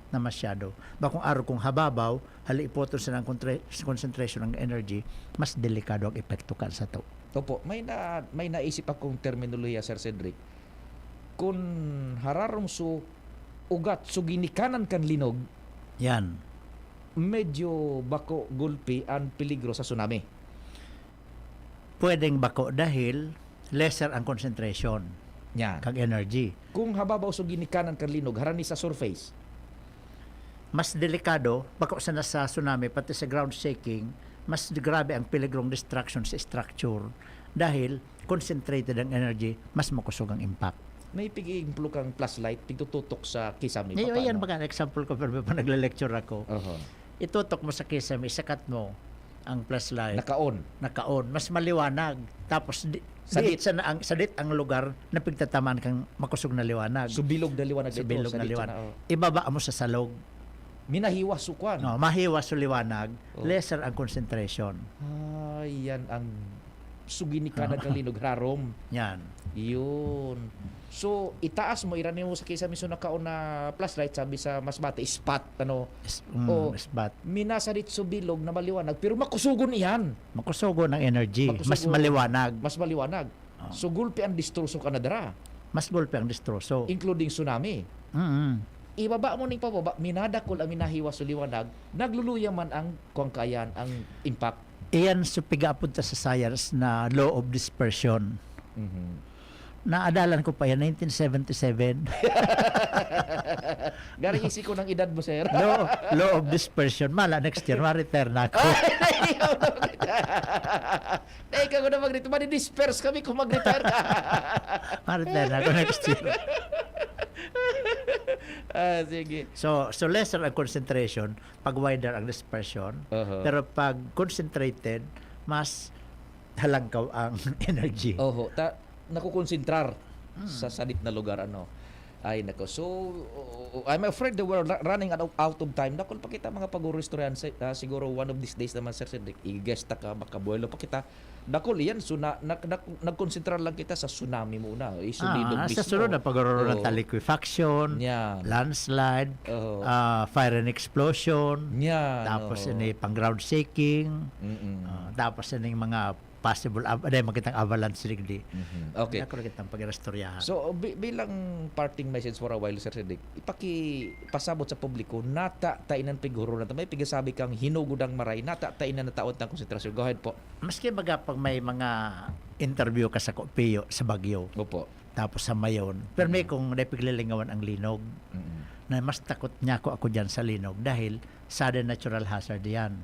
na masyado. Bakong araw kung hababaw, hali ipoton sa ng contra-, concentration ng energy, mas delikado ang epekto kan sa tao. Opo, may na, may naisip akong terminolohiya, Sir Cedric. Kun hararom so ugat, so ginikanan kan linog, Yan. medyo bako gulpi an peligro sa tsunami. Pwedeng bako dahil lesser ang concentration Yan. kag energy. Kung hababaw so ginikanan kan linog, harani sa surface. Mas delikado, bako sana sa tsunami, pati sa ground shaking, mas grabe ang peligrong destruction sa structure dahil concentrated ang energy, mas makusog ang impact. May pig-iimplo kang flashlight, pigtututok sa kisame. Ngayon, Paano? yan, baga, example ko, pero pa nagle-lecture ako. Oho. Itutok mo sa kisame, isakat mo ang flashlight. Naka-on. Naka-on. Mas maliwanag. Tapos, di, Sadit. diit sa na, ang, sadit ang lugar na pigtatamaan kang makusog na liwanag. So, bilog na liwanag So, ito, bilog na sadit liwanag. na, oh. Ibaba mo sa salog. Minahiwas so kwan. No, mahiwas so liwanag, Oh. lesser ang concentration. Ah, yan ang sugi ni kanag kang linog, rarom. Yan. Yun. So, itaas mo, irani mo sa kisame so nakaon na flashlight, sabi sa mas bati, spot, ano? Is-, mm, Oh, spot. Minasadit so bilog na maliwanag, pero makusugon iyan. Makusugon ang energy. Makusugon. Mas maliwanag. Mas maliwanag. Oh. So, gulpi ang distroso ka nadara. Mas gulpi ang distroso. Including tsunami. Mm-mm. Ibaba mo ning pababa, minadakol ang minahiwas so liwanag, nagluluya man ang kuwang kayan, ang impact. Iyan so pigaapod ta sa science na law of dispersion. Mhm. Naadalan ko pa yan, nineteen seventy-seven. Gari isi ko ng edad mo, sir. Law, law of dispersion. Mala, next year, ma-retire na ako. Ay, ikaw na mag-retire. Teka ko na mag-retire. Madi-disperse kami kung mag-retire ka. Ma-retire na ako next year. Ah, sige. So, so lesser ang concentration, pag wider ang dispersion, Aha. pero pag concentrated, mas halangkaw ang energy. Oho, ta-, nakukonsentrar Hmm. sa sadit na lugar, ano. Ay, nako. So, o-, o-, I'm afraid that we're ra-, running out of, out of time. Dakul pa kita mga pag-uristoryahan sa, ah, siguro one of these days naman, Sir Cedric. I-guest ta ka, makabuelo pa kita. Dakul, iyan. So, na, na, na, nagkonsentrar lang kita sa tsunami muna. Isulidog Ah, sa mismo. sunod na pag-uurong Oo. ta liquefaction, Yan. landslide, Oo. ah, fire and explosion, Yan, tapos oo. ini pang ground shaking, Mm-mm. ah, tapos ining mga possible av-, aday, makitang avalanche digdi. Mhm. Okay. Ako lang kitang pag-iristoryahan. So, bi-, bilang parting message for a while, Sir Cedric, ipaki-, pasabot sa publiko, nata ta inan pighurunan ta. May pigasabi kang hinugod ang maray, nata ta inan na taon tang konsentrasyon. Go ahead po. Maski baga pag may mga interview ka sa Copiyo, sa Baguio, Opo. tapos sa Mayon, pero may Mm. kung napiglilingawan ang linog, Mm. na mas takot niya ako, ako dyan sa linog dahil sudden natural hazard yan.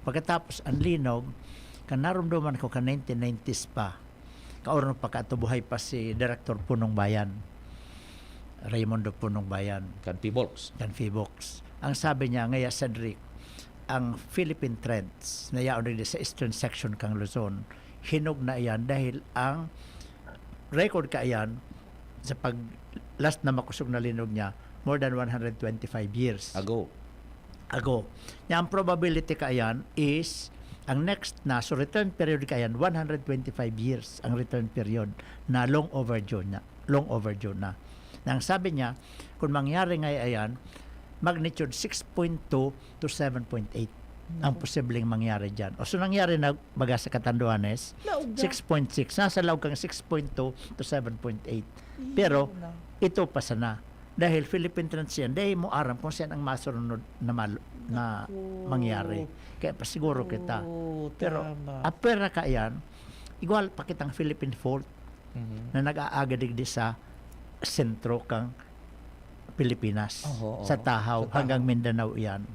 Pagkatapos, ang linog, kan narumduman ko ka nineteen nineties pa, kaurno pa ka, buhay pa si Director Punong Bayan, Raymundo Punong Bayan. Kan P-Bolgs. Kan P-Bolgs. Ang sabi niya, "Ngaya, Cedric, ang Philippine Trench, na yaon rin sa eastern section kang Luzon, hinog na iyan dahil ang record ka iyan sa pag last na makusog na linog niya, more than one hundred twenty-five years." Ago. Ago. Niya, ang probability ka iyan is, ang next na, so return period ka iyan, one hundred twenty-five years ang return period na long overdue na. Long overdue na. Na ang sabi niya, kung mangyari nga ayan, magnitude six point two to seven point eight ang Naku. posibleng mangyari dyan. O so nangyari na baga sa Catanduanes, Laog na. six point six. Nasa laog kang six point two to seven point eight. Iyo Pero na. ito pa sana. Dahil Philippine Trench yan, dahil mo aram kung saan ang masunod na, mal- na Naku. mangyari. Kaya pasiguro kita. Oo, Pero tama. apera ka yan, igual pa kitang Philippine Fault Mhm. na nag-aaga digdi sa sentro kang Pilipinas, Oho, sa oho. Tahaw Sa Tahaw. hanggang Mindanao iyan.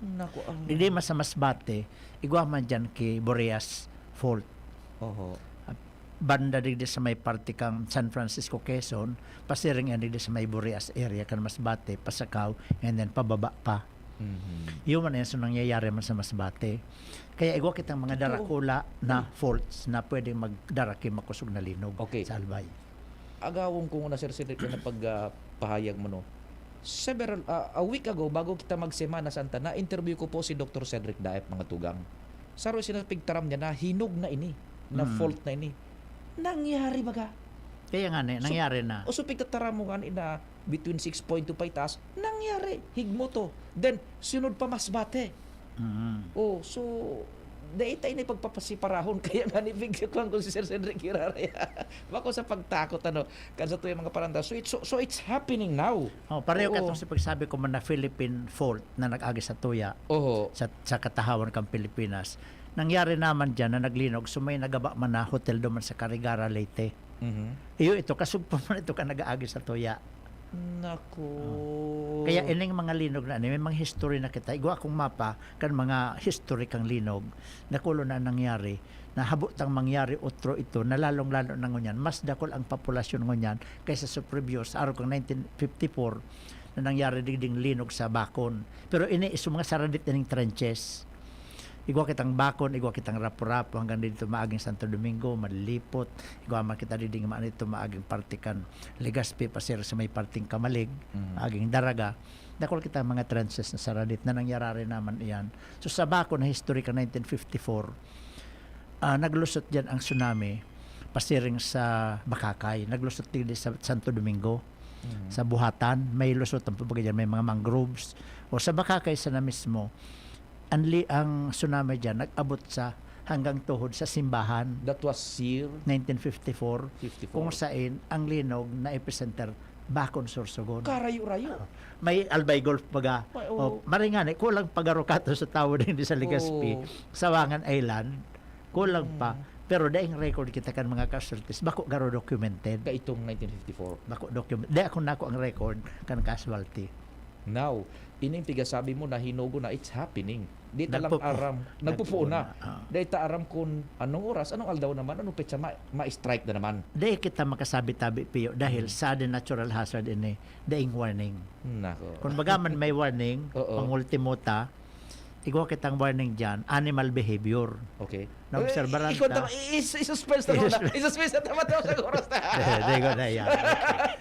Naku, ang Digdi man sa Masbate, igwa man diyan ki Boreas Fault. Oho. Banda digdi sa may parte kang San Francisco, Quezon, pasiring yan digdi sa may Boreas area kan Masbate, Pasacao, and then pababa pa. Mhm. Yun man yan, so nangyayari man sa Masbate. Kaya igwa kitang mga Totoo. darakula na Hmm. faults na pwedeng magdara ki makosog na linog Okay. sa Albay. Agawon ko nguna, Sir Cedric, na pag, ah, pahayag mo, no? Several, ah, a week ago, bago kita mag-Semana Santa, na-interview ko po si Doktor Cedric Daep, mga tugang. Saro siya na pigtaram niya na hinog na ini, na Mm. fault na ini. Nangyari baga. Kaya nga ni, So, nangyari na. o so pigtataram mo nga ni na between six point two pa itaas, nangyari, higmo to. Then, sunod pa Masbate. Mm. Oh, so, dai tayo na pagpapasiparahon. Kaya nga ni, bigyan ko ang si Sir Cedric Hiraraya. Bako sa pagtakot, ano, kan sa tuyang mga paranda. So, it's, so, so it's happening now. Oh, pareho Oo. katong sa pagsabi ko man na Philippine fault na nag-agi sa tuya Oho. sa, sa katahawan kang Pilipinas. Nangyari naman dyan na naglinog, so may nagaba man na hotel duman sa Carigara, Leyte. Mhm. Iyo ito, kasugpo man ito ka nag-aagi sa tuya. Naku. Oh. Kaya ining mga linog na ani, may mga history na kita. Igwa akong mapa kan mga history kang linog, dakulo na nangyari, na habo tang mangyari otro ito, na lalong-lalo na ngunyan, mas dakul ang populasyon ngunyan kaysa sa previous, araw kang nineteen fifty-four, na nangyari digding linog sa Bacon. Pero ini iso mga saradit ining trenches. Igwa kitang Bacon, igwa kitang Rapu-Rapu, hanggang dito maaging Santo Domingo, Malilipot, igwa man kita diding maan ito maaging parte kan Legazpi, pasir sa may parting Camalig, Mhm. aging Daraga. Dakul kita mga trenches na saradit na nangyarari naman iyan. So, sa Bacon na history ka nineteen fifty-four, ah, naglusot diyan ang tsunami, pasiring sa Bacacay, naglusot digdi sa Santo Domingo, Mhm. sa Buhatan, may lusot ang pagbaga diyan, may mga mangroves. O sa Bacacay sana mismo, ang li-, ang tsunami diyan nag-abot sa hanggang tuhod sa simbahan. That was year? Nineteen fifty-four, Fifty-four. kung sain ang linog na epicenter, Bacon, Sorsogon. Karayo-rayo. May Albay Gulf baga. Ay, oo. O, maringani, kulang pagarukato sa tawo din sa Legazpi, Oo. Sawangan Island. Kulang pa. Mm. Pero daing record kita kan mga casualties, bako garo documented. Kaitong nineteen fifty-four. Bako document-, di ako nako ang record kan casualty. Now, ining pigasabi mo na hinugo na, it's happening. Di ta lang Nagpupo-, aram. Nagpupuo nagpupuo na. na, ah. Di ta aram kun anong oras, anong aldaw naman, anong petsa ma-, ma-strike na naman. Di kita makasabi tabi, Pio, dahil Mm. sudden natural hazard ini, daing warning. Nako. Kung baga man may warning, Oo. pangultimo ta, igwa kitang warning diyan, animal behavior. Okay. Naobserbaran Eh, ikaw ta. tama, i-, i-, i-suspense ta muna. I-suspense. I-suspense ta muna sa oras na. Hindi, hindi ko na yan.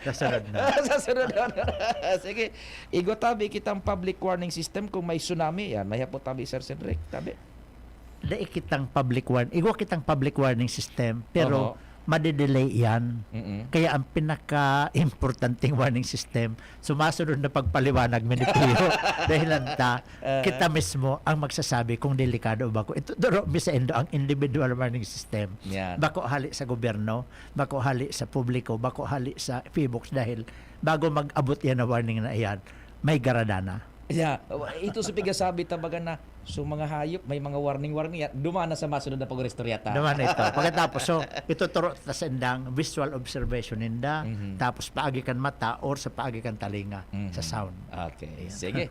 Sa sunod na. Sa sunod na. Sige. Igwa tabi kitang public warning system kung may tsunami. Yan, may hapot tabi, Sir Cedric. Tabi. Dai kitang public warn-, igwa kitang public warning system, pero Oho. madidelay yan. Mm-mm. Kaya ang pinaka-importanting warning system, sumasunod na pagpaliwanag, Minipio. Dahilan ta, Ah. kita mismo ang magsasabi kung delikado o bako. Ito, duro, mi sa indo, ang individual warning system. Yan. Bako hali sa gobyerno, bako hali sa publiko, bako hali sa PHIVOLCS, dahil bago mag-abot yan na warning na iyan, may garada na. Yeah. Ito sa pigasabi ta baga na, so, mga hayop, may mga warning-warning yan. Duman na sa masunod na pag-istorya ta. Duman na ito. Pagkatapos, so, ituturo ta sa indang visual observation ninda, Mhm. tapos paagi kan mata or sa paagi kan talinga, Mhm. sa sound. Okay. Ayan. Sige.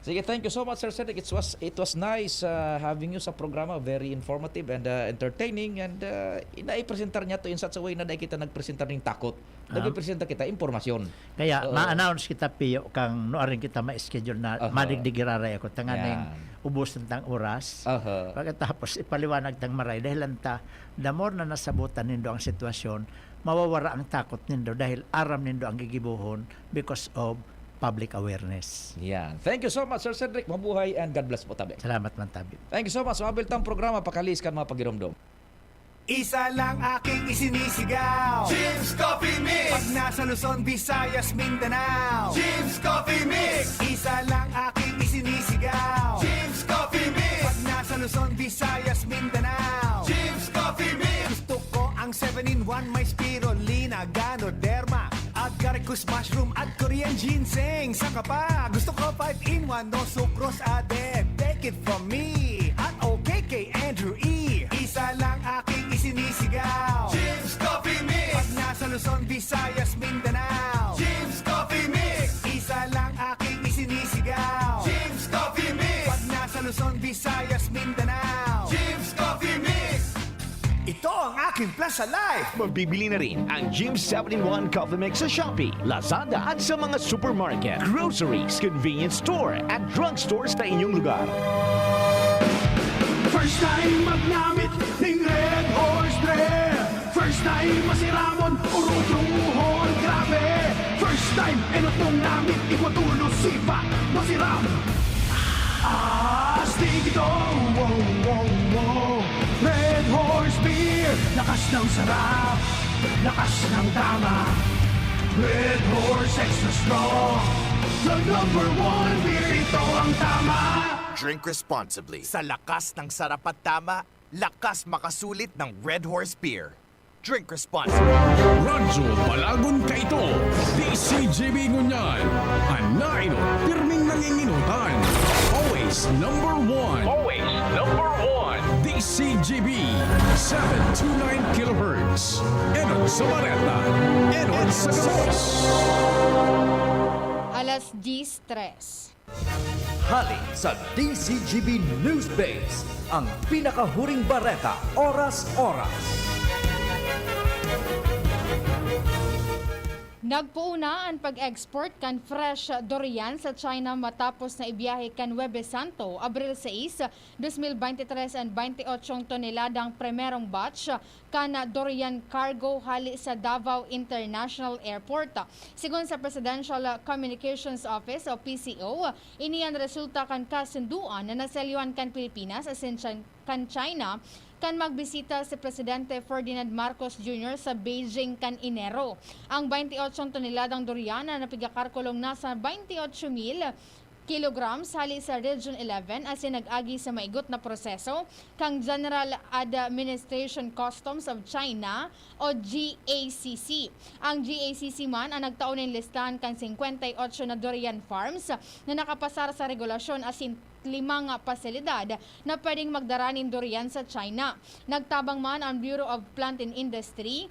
Sige, thank you so much, Sir Cedric. It was, it was nice, uh, having you sa programa. Very informative and, uh, entertaining. And, uh, naipresentar niya to in such a way na dai kita nagpresentar ning takot. Ah. Nagpipresenta kita, impormasyon. Kaya, Oo. ma-announce kita, Pio, kang nuarin kita ma-schedule na Aha. madigdig giraray ako, tanganing Yan. ubusan tang oras. Aha. Pagkatapos, ipaliwanag tang maray. Dahil lang ta, the more na nasabutan nindo ang sitwasyon, mawawara ang takot nindo dahil aram nindo ang gigibohon because of public awareness. Yan. Thank you so much, Sir Cedric. Mabuhay and God bless po, tabi. Salamat man, tabi. Thank you so much. Mabiltang programa, Pakaliis kan mga pagiromdom. Isa lang aking isinisigaw. Jim's Coffee Mix. Pag nasa Luzon, Visayas, Mindanao. Jim's Coffee Mix. Isa lang aking isinisigaw. Jim's Coffee Mix. Pag nasa Luzon, Visayas, Mindanao. Jim's Coffee Mix. Gusto ko ang seven-in-one, may spirulina, ganoderma, agaricus mushroom at Korean ginseng. Saka pa, gusto ko five-in-one, no sucrose added. Take it from me, at okay kay Andrew E. Isa lang aking isinisigaw. Jim's Coffee Mix. Pag nasa Luzon, Visayas, Mindanao. Jim's Coffee Mix. Isa Timpla sa life! Mabibili na rin ang Jim seven-in-one Coffee Mix sa Shopee, Lazada at sa mga supermarket, groceries, convenience store at drugstore sa inyong lugar. First time magnamit ning Red Horse Beer. First time masiramon, uruduhon, grabe. First time, enot mong namit, igwa tulos, sipa, masiram. Astig ito, wow, wow, wow. Red Horse Beer, lakas ng sarap, lakas ng tama. Red Horse Extra Strong, the number one beer, ito ang tama. Drink responsibly. Sa lakas ng sarap at tama, lakas makasulit ng Red Horse Beer. Drink responsibly. Radyo Balagon kaito, D C G B ngunyan. An nainot, pirming nanginginutan. Always number one. Always number one. D C G B, seven two nine kilohertz. Enot sa bareta, enot sa gabos. Alas diyes tres. Hali sa D C G B Newsbase, ang pinakahuring bareta, oras-oras. Nagpoona an pag-export kan fresh durian sa China matapos na ibiyahe kan Huwebes Santo, Abril sais, dos mil bente tres, an baynte otsong toneladang primerong batch kan durian cargo hali sa Davao International Airport. Sigon sa Presidential Communications Office o P C O, ini an resulta kan kasundoan na naselyohan kan Pilipinas asin Chin-, kan China kan magbisita si Presidente Ferdinand Marcos Junior sa Beijing kan Enero. Ang baynte otsong toneladang durian na napigakarkulong nasa baynte otso mil kilograms hali sa Region eleven asin nag-agi sa maigot na proseso kan General Administration Customs of China o G A C C. Ang G A C C man ang nagtao nin listahan kan singkwenta y otso na durian farms na nakapasar sa regulasyon asin limang pasilidad na pwedeng magdara nin durian sa China. Nagtabang man ang Bureau of Plant and Industry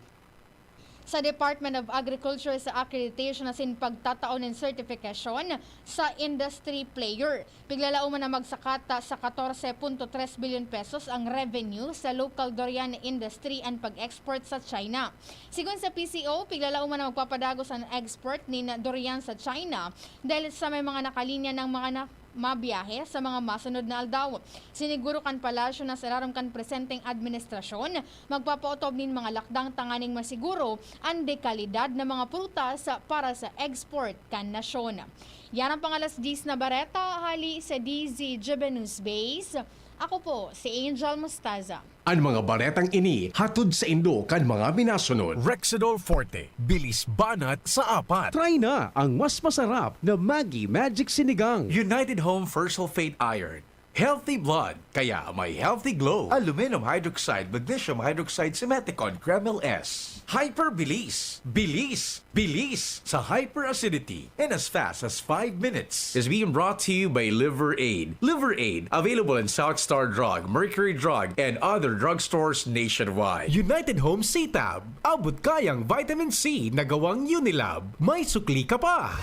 sa Department of Agriculture sa accreditation asin pagtatao nin sertifikasyon sa industry player. Piglalaoman na magsakat sa katorse punto tres bilyon pesos ang revenue sa local durian industry an pag-export sa China. Sigon sa P C O, piglalaoman na magpapadagos an export nin durian sa China dahil sa may mga nakalinya ng mga na-, mabiyahe sa mga masunod na aldaw. Siniguro kan palasyo na sa larom kan presenteng administrasyon, magpapaotob nin mga lakdang tanganing masiguro an dekalidad na mga prutas para sa export kan nasyon. Yan ang pang-alas diyes na bareta hali sa D Z G B News Base. Ako po si Angel Mostaza. An mga baretang ini hatod saindo kan mga minasunod. Rexidol Forte, bilis banat sa apat. Try na ang mas masarap na Maggi Magic Sinigang. United Home First Sulfate Iron. Healthy blood, kaya may healthy glow. Aluminum hydroxide, magnesium hydroxide, Simeticone, Kremil S. Hyperbilis. Bilis. Bilis sa hyperacidity in as fast as five minutes. Is being brought to you by Liver Aid. Liver Aid, available in South Star Drug, Mercury Drug, and other drugstores nationwide. United Home C-Tab, abot kayang vitamin C na gawang Unilab. May sukli ka pa!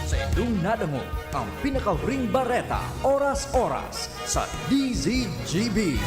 Sa indong nadangog, ang pinakahuring bareta, oras-oras, sa D Z G B.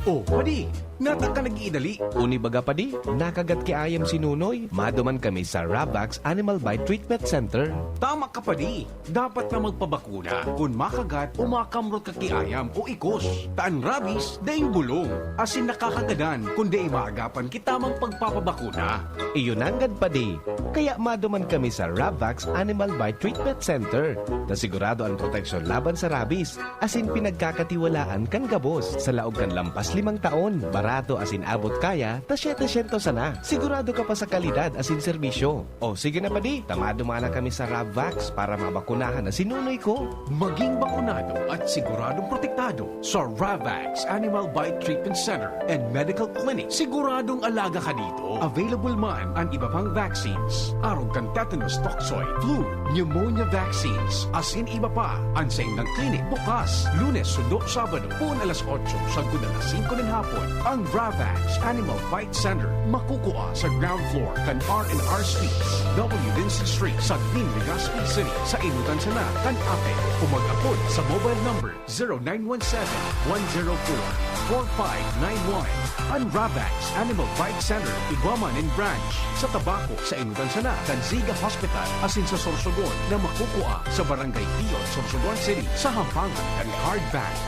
Oh, padi, nata ka nag-iidali. Uni baga, padi, nakagat ki ayam si Nunoy. Maduman kami sa Ravax Animal Bite Treatment Center. Tama ka, padi. Dapat na magpabakuna kun makagat o makamrot ka ki ayam o ikos. Ta an rabies, daing bulong, asin nakakagadan kun dai maagapan ki tamang pagpapabakuna. Iyo nanggad, padi. Kaya maduman kami sa Ravax Animal Bite Treatment Center, ta sigurado an proteksyon laban sa rabies, asin pinagkakatiwalaan kan gabos. Sa laog kan lampas limang taon, barato asin abot kaya, ta setecientos sana. Sigurado ka pa sa kalidad asin serbisyo. O, sige na, padi, ta maduman na kami sa Ravax para mabakunahan na si Nunoy ko. Maging bakunado at siguradong protektado sa Ravax Animal Bite Treatment Center and Medical Clinic. Siguradong alaga ka dito. Available man an iba pang vaccines, arog kan tetanus toxoid, flu, pneumonia vaccines, asin iba pa. An saindang klinik bukas, Lunes sundo Sabado, poon alas otso sagkod alas singko nin hapon. Ang Ravax Animal Bite Center makukua sa ground floor kan R and R Suites, W Lindsay Street, Sagnin, Legazpi City, sa enotan sana kan APEC, o mag-apod sa mobile number zero nine one seven one zero four four five nine one. An Ravax Animal Bike Center, igwa man nin branch sa Tabaco, sa Ingotan sana kan Ziga Hospital, asin sa Sorsogon, na makukua sa Barangay Piot, Sorsogon City, sa hampangan kan Card Bank.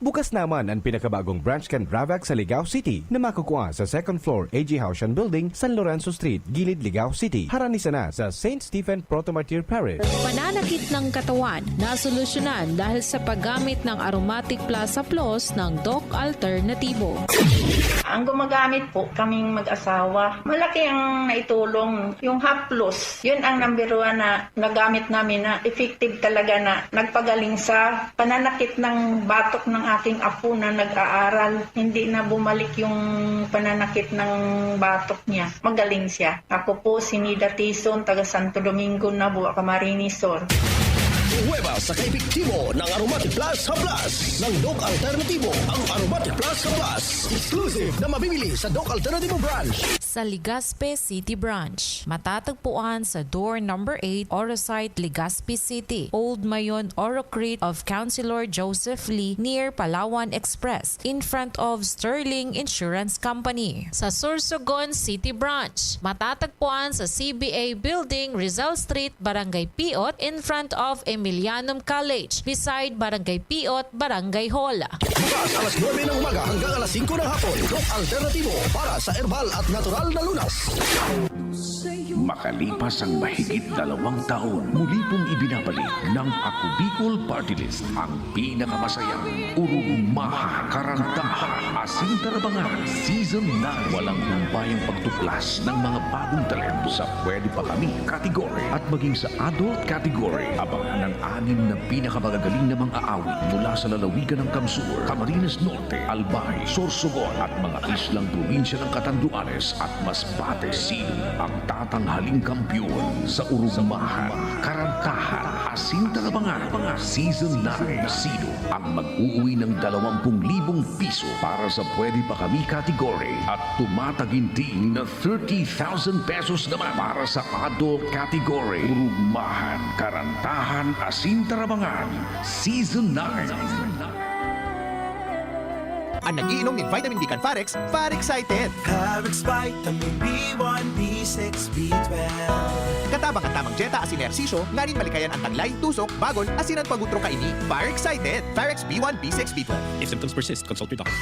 Bukas naman an pinakabagong branch kan Ravax sa Ligao City, na makukua sa second floor A G Haushan Building, San Lorenzo Street, Gilid, Ligao City. Harani sana sa Saint Stephen Protomartyr Parish. Pananakit ng katawan, nasolusyonan dahil sa paggamit ng Aromatic Plus Haplos ng Doc Alternativo. Ang gumagamit po, kaming mag-asawa. Malaki ang naitulong. Yung Haplos, yun ang number one na nagamit namin na effective talaga, na nagpagaling sa pananakit ng batok ng aking apo na nag-aaral. Hindi na bumalik yung pananakit ng batok niya. Magaling siya. Ako po si Nida Tison, taga Santo Domingo, Nabua, Camarines Sur. Pruweba sa kaepektibo ng Aromatic Plus Haplas ng Doc Alternatibo, ang Aromatic Plus Haplas. Exclusive na mabibili sa Doc Alternatibo Branch. Sa Legazpi City Branch, matatagpuan sa door number eight, Orosite, Legazpi City, Old Mayon, Orocrit of Councilor Joseph Lee, near Palawan Express, in front of Sterling Insurance Company. Sa Sorsogon City Branch, matatagpuan sa C B A Building, Rizal Street, Barangay Piot, in front of Emilianum College, beside Barangay Piot, Barangay Hall. Bukas alas nuebe ng umaga hanggang alas singko ng hapon. Doc Alternatibo para sa herbal at natural na lunas. Makalipas ang mahigit dalawang taon, muli pong ibinabalik ng Ako Bicol Party List ang pinakamasayang Urugmahan, Karantahan, Asin Tarabangan Season nine. Walang humpayang pagtuklas ng mga bagong talento sa Pwede Pa Kami category at maging sa adult category. Abangan ang anim na pinakamagagaling na mga aawit mula sa lalawigan ng Kamsur, Camarines Norte, Albay, Sorsogon at mga islang probinsya ng Catanduanes at Masbate. Sino ang tatanghaling kampiyon sa Urugmahan, Karantahan, Asin Tarabangan Season nine? Sino ang mag-uuwi ng dalawampung libong piso para sa Pwede Pa Kami category at tumataginting na thirty thousand pesos naman para sa adult category? Urugmahan, Karantahan, Asin Tarabangan Season nine. An nag-iinom nin vitamin B kan Farex, Farexcited. Farex Vitamin B one, B six, B twelve. Katabang an tamang dyeta asin ehersisyo, nganing malikayan an taglay, tusok, bagol, asin an pagutro kaini. Farexcited. Farex B one, B six, B twelve. If symptoms persist, consult your doctor.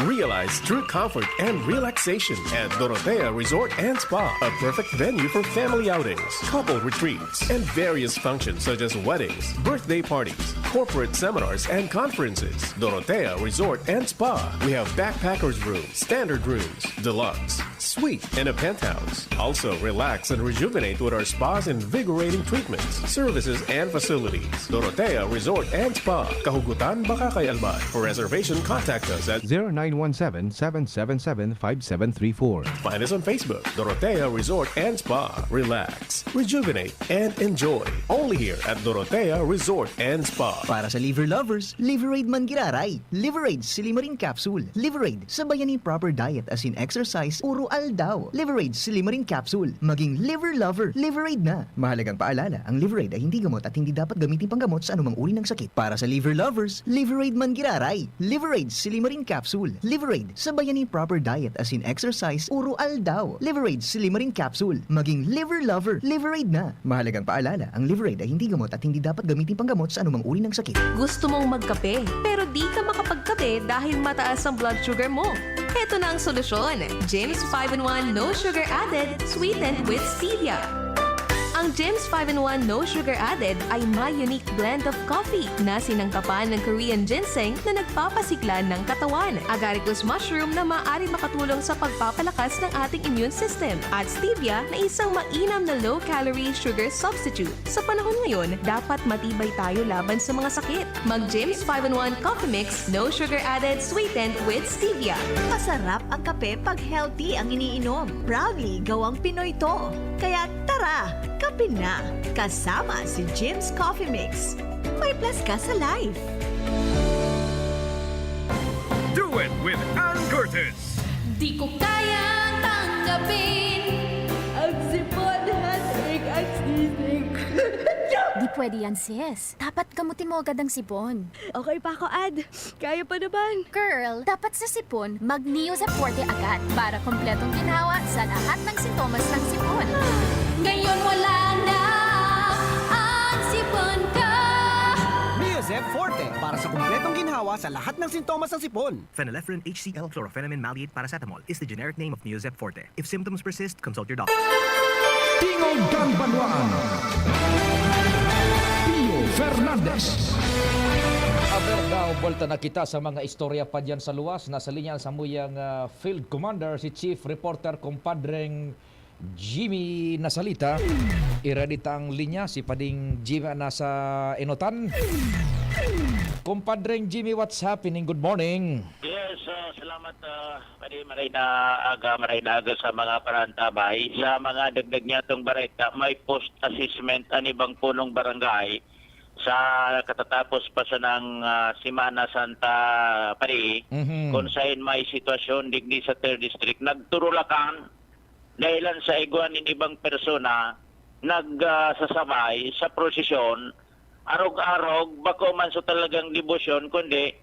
Realize true comfort and relaxation at Dorotea Resort and Spa, a perfect venue for family outings, couple retreats, and various functions such as weddings, birthday parties, corporate seminars, and conferences. Dorotea Resort and Spa. We have backpackers room, standard rooms, deluxe, suite, and a penthouse. Also, relax and rejuvenate with our spa's invigorating treatments, services, and facilities. Dorotea Resort and Spa, Kahugutan, Bacacay, Albay. For reservation, contact us at zero nine one seven, seven seven seven, five seven three four. Find us on Facebook, Dorotea Resort and Spa. Relax, rejuvenate, and enjoy. Only here at Dorotea Resort and Spa. Para sa liver lovers, Liveraid man giraray. Liveraid Silimarin Capsule. Liveraid, sabayan nin proper diet asin exercise oro-aldaw. Liveraid Silimarin Capsule. Maging liver lover, Liveraid na. Mahalagang paalala, ang Liveraid ay hindi gamot at hindi dapat gamitin panggamot sa anumang uri ng sakit. Para sa liver lovers, Liveraid man giraray. Liveraid Silimarin Capsule. Liveraid, sabayan nin proper diet asin exercise oro-aldaw. Liveraid Silimarin Capsule. Maging liver lover, Liveraid na. Mahalagang paalala, ang Liveraid ay hindi gamot at hindi dapat gamitin panggamot sa anumang uri ng sakit. Gusto mong magkape, pero di ka makapagkape dahil mataas ang blood sugar mo? Heto na ang solusyon, Jims five-in-one No Sugar Added, sweetened with stevia. Ang Jims five-in-one No Sugar Added ay may unique blend of coffee na sinangkapan ng Korean ginseng na nagpapasigla ng katawan, agaricus mushroom na maaari makatulong sa pagpapalakas ng ating immune system, at stevia na isang mainam na low-calorie sugar substitute. Sa panahon ngayon, dapat matibay tayo laban sa mga sakit. Mag Jims five-in-one Coffee Mix, no sugar added, sweetened with stevia. Masarap ang kape pag healthy ang iniinom. Proudly gawang Pinoy to. Kaya tara, kape na! Kasama si Jims Coffee Mix. May plus ka sa life. Do it with Ann Curtis. Di ko kayang tanggapin. Ang sipon, headache, at sneezing. Di Pwede yan, sis. Dapat gamutin mo agad ang sipon. Okay pa ako, Ad. Kaya pa naman. Girl, dapat sa sipon, mag Neo Zep Forte agad para kompletong ginhawa sa lahat ng sintomas ng sipon. Ngayon wala na ang sipon ko. Neo Zep Forte para sa kumpletong ginhawa sa lahat ng sintomas ng sipon. Phenylephrine H C L, chlorphenamine maleate paracetamol is the generic name of Neozep Forte. If symptoms persist, consult your doctor. Tingog kan Banwaan. Pio Fernandez. Aber daw, buwelta na kita sa mga istorya pa dyan sa luwas. Nasa linya ang samuyang ah, field commander, si Chief Reporter Compadreng Jimmy Nasalita. Iready ta ang linya, si Pading Jimmy na sa Inotan. Compadreng Jimmy, what's happening? Good morning. Yes, ah, salamat, ah, Padi. Maray na aga, maray na aga sa mga parantabay. Sa mga dagdag niya itong bareta, may post assessment an ibang punong barangay sa katatapos pa sanang ah, Semana Santa, Padi, Mhm. kung saan may sitwasyon digdi sa third district. Nagturulakan dahilan sa igwa nin ibang persona nagsasabay sa prosesyon, arog-arog, bako man sa talagang debosyon, kundi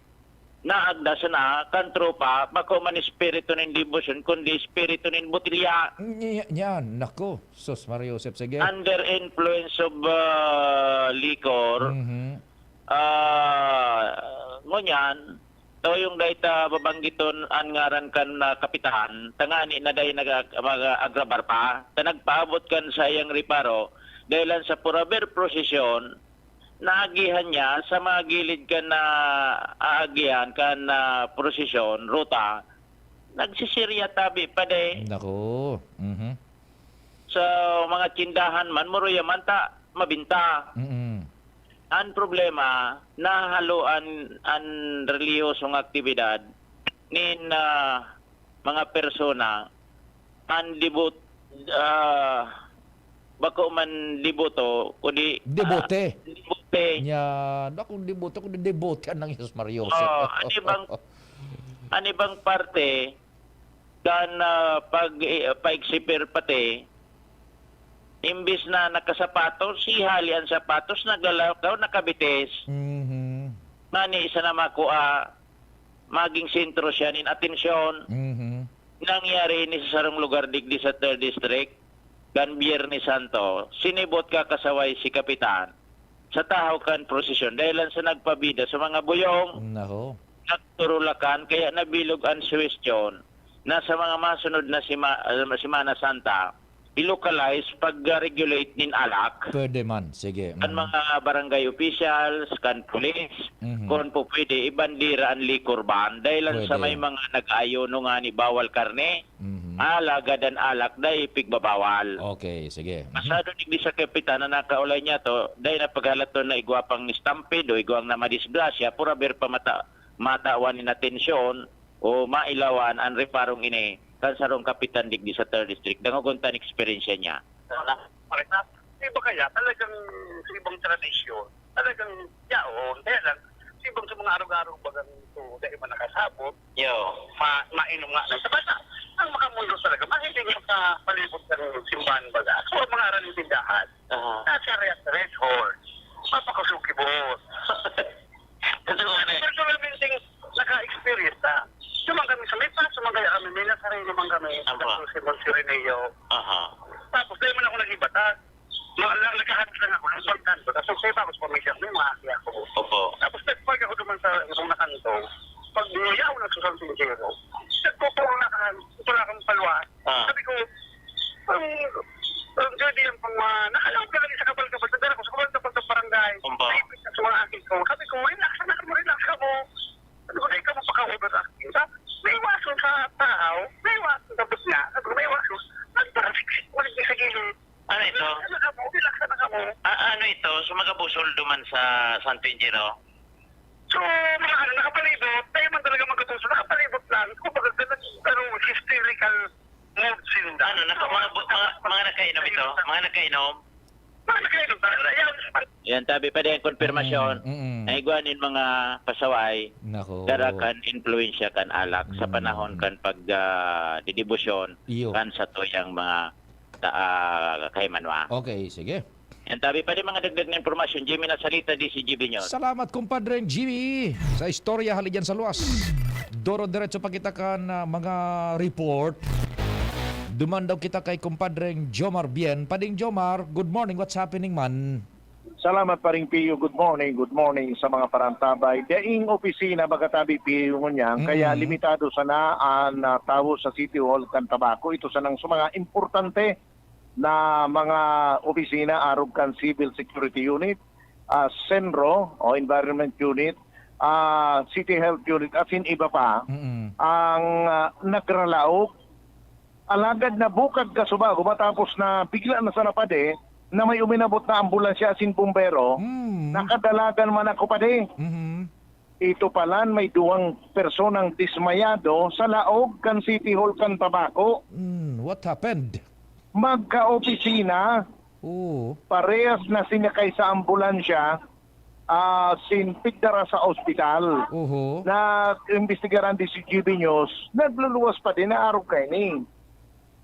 naagda sana kan tropa, bako man espiritu nin debosyon, kundi espiritu nin botilya. Nya- Yan, nako. Sus, Maria Joseph, sige. Under influence of uh, liquor, Mhm. ah, ngunyan, toyong dai ta babanggiton an ngaran kan ah, kapitan, tangani na dai naga- mag-agrabar pa. Ta nagpaabot kan sayang reparo, dahilan sa puraber prosesyon, naagihan niya sa mga gilid kan na aagihan kan ah, prosesyon, ruta, nagsisirya tabi pa de. Nako. Mhm. Sa mga tindahan man, muruya man ta mabinta. Mm-mm. Ang problema, nahahaloan an relihiyosong aktibidad nin ah, mga persona an debot ah, bako man deboto, kundi ah, Debote. Debote. Yan. Akong debote, kung debote ang Jesus Mario. Oh, ano bang ano bang parte kan ah, pag eh, pag-exhibir pati, imbis na nakasapatos, ihali ang sapatos, naglalakaw, nakabitis. Mhm. Ngani isa na makua, maging sentro siya nin atensyon. Mhm. Nangyari ini sa sarong lugar digdi sa third District, kan Biyernes Santo, sinibot kakasaway si Kapitan sa tahaw kan prosesyon dahil lang sa nagpabida sa mga buyong. Nako. Nagturulakan, kaya nabilog ang suwestyon na sa mga masunod na sima- ah, Semana Santa, i-localize pag-regulate nin alak. Pwede man. Sige. Kan Mm. mga barangay officials, kan pulis, Mhm. kung po pwede, ibandira ang liquor ban. Dahil lang sa Pwede. May mga nag-aayuno nga ni bawal karne, Mhm. alagad ang alak dai pigbabawal. Okay, sige. Mhm. Pasado digdi sa kapitan na nakaulay niya to, dai na paghalaton na igwa pang stampede o igwang na madisgrasya, pura bir pa mata, matawan nin atensyon o mailawan ang reparong ini kan sarong kapitan digdi sa third District. Dangogon tan eksperyensya niya. Sa iba kaya, talagang sa ibang tradisyon, talagang yaon. Kaya lang, sa ibang sa mga arog-arog bagang ito, dahil man nakasabot, Yo. ma mainom nga lang. Sa bata, ang makamundo talaga, mahiling yung sa palibot ng simbahan baga. So, ang mga araling tindahan, Aha. nasa re- threshold, mapakasuki boss. Totoo na. Personalmente, naka-experience na. Suman kami sa may paso, man kaya kami, may nasarili naman kami. Apa. Sa si Monsirineo. Aha. Tapos, dahil man ako naging bata, ma- lang, naghahat lang ako, nagpagkan ko. Tapos, sa iba ako sa pamilya, may mga aki ako. Opo. Tapos, nagpag ako naman sa ibang nakanto. Pag niyaw na sa San Pedro, nagpupuro na kan, ito na akong palwa. Ah. Sabi ko, ang, ang gadi ang pang, ah, nakalaw ka lagi sa kapal-kapal, sa dara ko, sa kapal-kapal sa barangay. Kumba. Naipit na sa mga aki ko. Sabi ko, relax na kamo, relax ka mo. Sabi ko, dahil ka mo paka-overacting. Sa, may iwasan sa tao, may iwasan sa bus niya. Sabi ko, may iwasan. Nagparasik-sik, walang sa gilid. Ano ito? Relax na kamo, relax na kamo. A- ano ito? Sumagabusol duman sa San Pedro? So, mga ano, nakapalibot, tayo man talaga magkatuso, nakapalibot lang. Kumbaga, ganun, pero hysterical mood sinda. Ano? Naka, mga, bu- mga, mga nakainom ito? Mga nakainom? Mga nakainom talaga, yan. Yan, tabi pa din, konfirmasyon. Mm, mm. Naigwa nin mga pasaway, Nako. dara kan influensya kan alak sa Mm. panahon kan pag ah, didibusyon Iyo. kan sa tuyang mga ta- ah, kaimanwa. Okay, sige. Yan, tabi pa rin mga dagdag na impormasyon. Jimmy Nasalita, D C G B News. Salamat, kumpadreng Jimmy, sa istorya hali dyan sa luwas. Doro diretso pa kita kan, ah, mga report. Duman daw kita kay kumpadreng Jomar Bien. Pading Jomar, good morning. What's happening, man? Salamat, Paring Pio. Good morning. Good morning sa mga parantabay. Daing opisina, baga tabi, Pio, ngunyan. Mm. Kaya limitado sana an, ah, tawo sa City Hall kan Tabaco. Ito sanang sa mga importante na mga opisina arog kan Civil Security Unit, ah, Senro o Environment Unit, ah, City Health Unit, asin iba pa, Mm. ang, ah, nagralaog. Alagad nabukag kasubago matapos na bigla na sana padi na may uminabot na ambulansya asin bumbero, Mm. nakadalagan man ako padi. Mhm. Ito palan may duwang personang dismayado sa laog kan City Hall kan Tabaco. Mm, what happened? Magkaopisina, Oo. parehas na sinakay sa ambulansya, ah, sin pigdara sa ospital. Oho. Nag-imbestigaran di si G B News, nagluluwas pa din na arog kaini.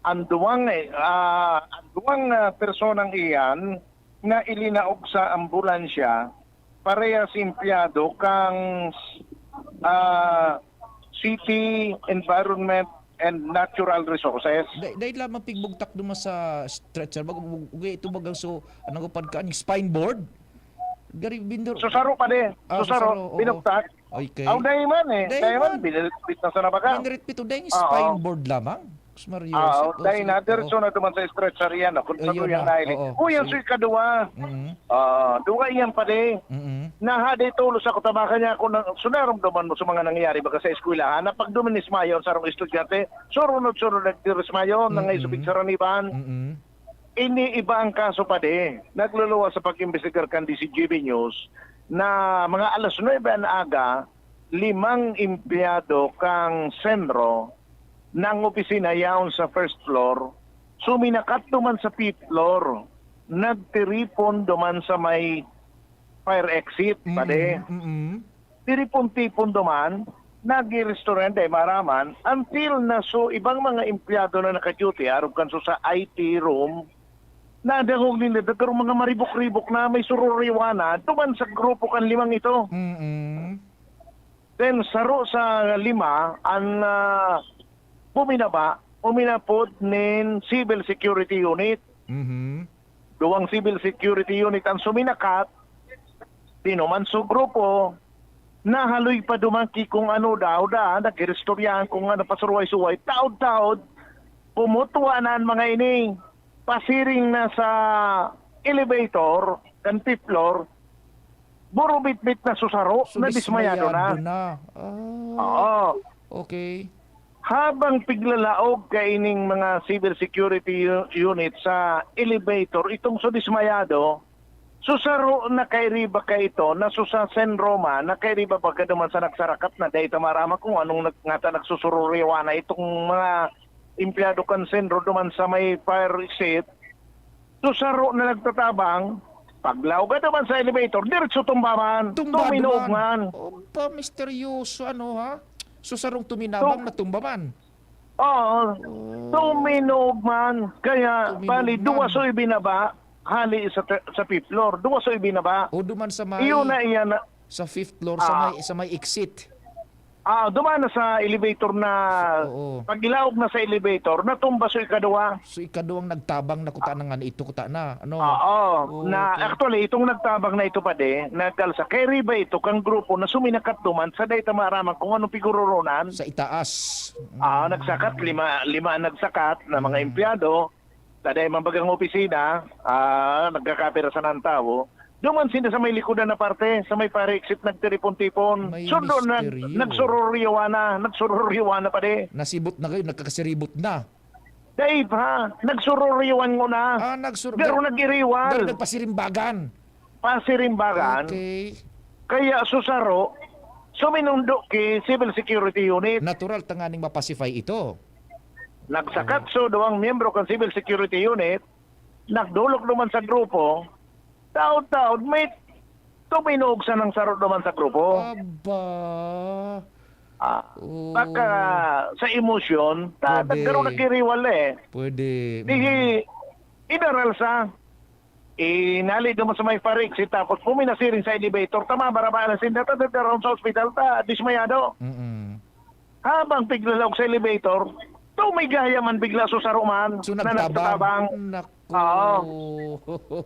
Ang duwang, eh, ah, ang duwang, ah, personang iyan na ilinaog sa ambulansya, parehas empleyado kang, ah, City Environment and Natural Resources. Dai, dai lamang pigbugtak duman sa stretcher. Bag-, ug-, ug-, ito bagang so, ano ko pagka, yung spine board? Gari, bindor. Susaro pa din. Ah, Susaro, susaro, oo. Binugtak. Okay. Aw, dai man eh. Dai Dai man, man. Binilitbit na sana baga. Binilitbit, o, dai yung Oo. spine board lamang. Sus Maria, Oo, Jose, dai sige, na, oo. diretso na duman sa stretcher yan, no? Kung Ayun sa na, yan na, oo, Uy, yan sige. si kadwa. Mm-mm. Ah, duwa yan pala eh. Mm-mm. Naha, di tulos ako, tabakan niya ako ng, so narumdaman mo sa mga nangyayari baga sa eskwelahan, na pag duminismayo ang sarong estudyante, surunod-surunod nagdirismayo, Mm-mm. nangay subig sa raniban. Mm-mm. Ini iba ang kaso, padi. Nagluluwas sa pag-imbestigar kan D C G B News na mga alas nuebe an aga, limang empleyado kan Senro, nang opisina yaon sa first floor, suminakat duman sa fifth floor, nagtiripon duman sa may fire exit, padi. Mm-mm, mm-mm. Tiripon-tipon duman, nag-restaurant, dai maaraman, until na so ibang mga empleyado na naka-duty, arog kan so sa I T room, nadangog ninda, dagarong mga maribok-ribok na may sururiwana, duman sa grupo kan limang ito. Mm-mm. Then, saro sa lima, an, ah, buminaba, uminapod nin Civil Security Unit. Mhm. Duwang Civil Security Unit ang suminakat, dinuman sa grupo, nahaloy pa duman ki kung ano daw da, nag-iristoryahan kung ano, pasuruway-suway, taod-taod, pumutwa na an mga ini, pasiring na sa elevator, kan fifth floor, burubitbit na susaro, So, nadismayado na. dismayado na. Ah, Oo. okay. Habang piglalaog kaining mga civil security u-, unit sa elevator, itong so dismayado, susaro na kairiba ka ito, na so sa Sen Roma, na kairiba pa ka duman sa nagsarakat na, dai ta maaraman kung anong nag-, ngata nagsusururiwa na itong mga empleyado kan Sen Ro duman sa may fire exit. Susaro na nagtatabang, paglaog ka duman sa elevator, diretso tumba man, Tumba tuminog duman. man. Opa, misteryoso, ano, ha? So, sarong tuminabang, Tum- natumba man. Oo. Oh. Tuminog man. Kaya, Tuminog bali, man. duwa so ibinaba, hali sa te-, sa fifth floor. Duwa so ibinaba. O, duman sa may, Iyon na iyan na. sa fifth floor, sa Ah. may, sa may exit. Ah, duman na sa elevator na, Sa, oo. pag ilaog na sa elevator, natumba so ikaduwa. So, ikaduwang nagtabang na kuta na nga, ito kuta na, ano? Oo, Oo, na, okay. actually, itong nagtabang na ito, padi, nagkalsa, kay riba ito kang grupo na suminakat duman sa dai ta maaraman kung anong piguroronan. Sa itaas. Ah, Mm. nagsakat, lima, lima ang nagsakat na mga Mm. empleyado, sa dai man bagang opisina, ah, nagkakapira sa nang tawo. Duman sinda sa may likodan na parte, sa may fire exit, nagtiripon-tipon. May Sundo na, misteryo. nagsururiwa na, nagsururiwa na, padi. Nasibot na kayo, nagkakasiribot na. Dai pa, nagsururiwan nguna. Ah, nagsur-, Pero gar-, nag-iriwan. gar-, nagpasirimbagan. Pasirimbagan. Okay. Kaya susaro, suminundo ki Civil Security Unit. Natural tanganing ma-pacify ito. Nagsakat Oo. so duwang miyembro kan Civil Security Unit, nagdolok duman sa grupo, taod-taod, may tuminog sa nang saro duman sa grupo. Aba. Ah, Oo. baka sa emosyon, ta-, Pwede. nagkaroon nagkiriwal eh. Pwede. Di, Mm. inaral sa, Inali duman sa may Farixit, tapos puminasiring sa elevator, tama, barabaan na sinda, ta, ta, ta, sa ospital, ta, dismayado. Mm. Habang piglalaog sa elevator, tumigaya man bigla so saruman So, na nagtabang. nagtatabang. Naku. Oo.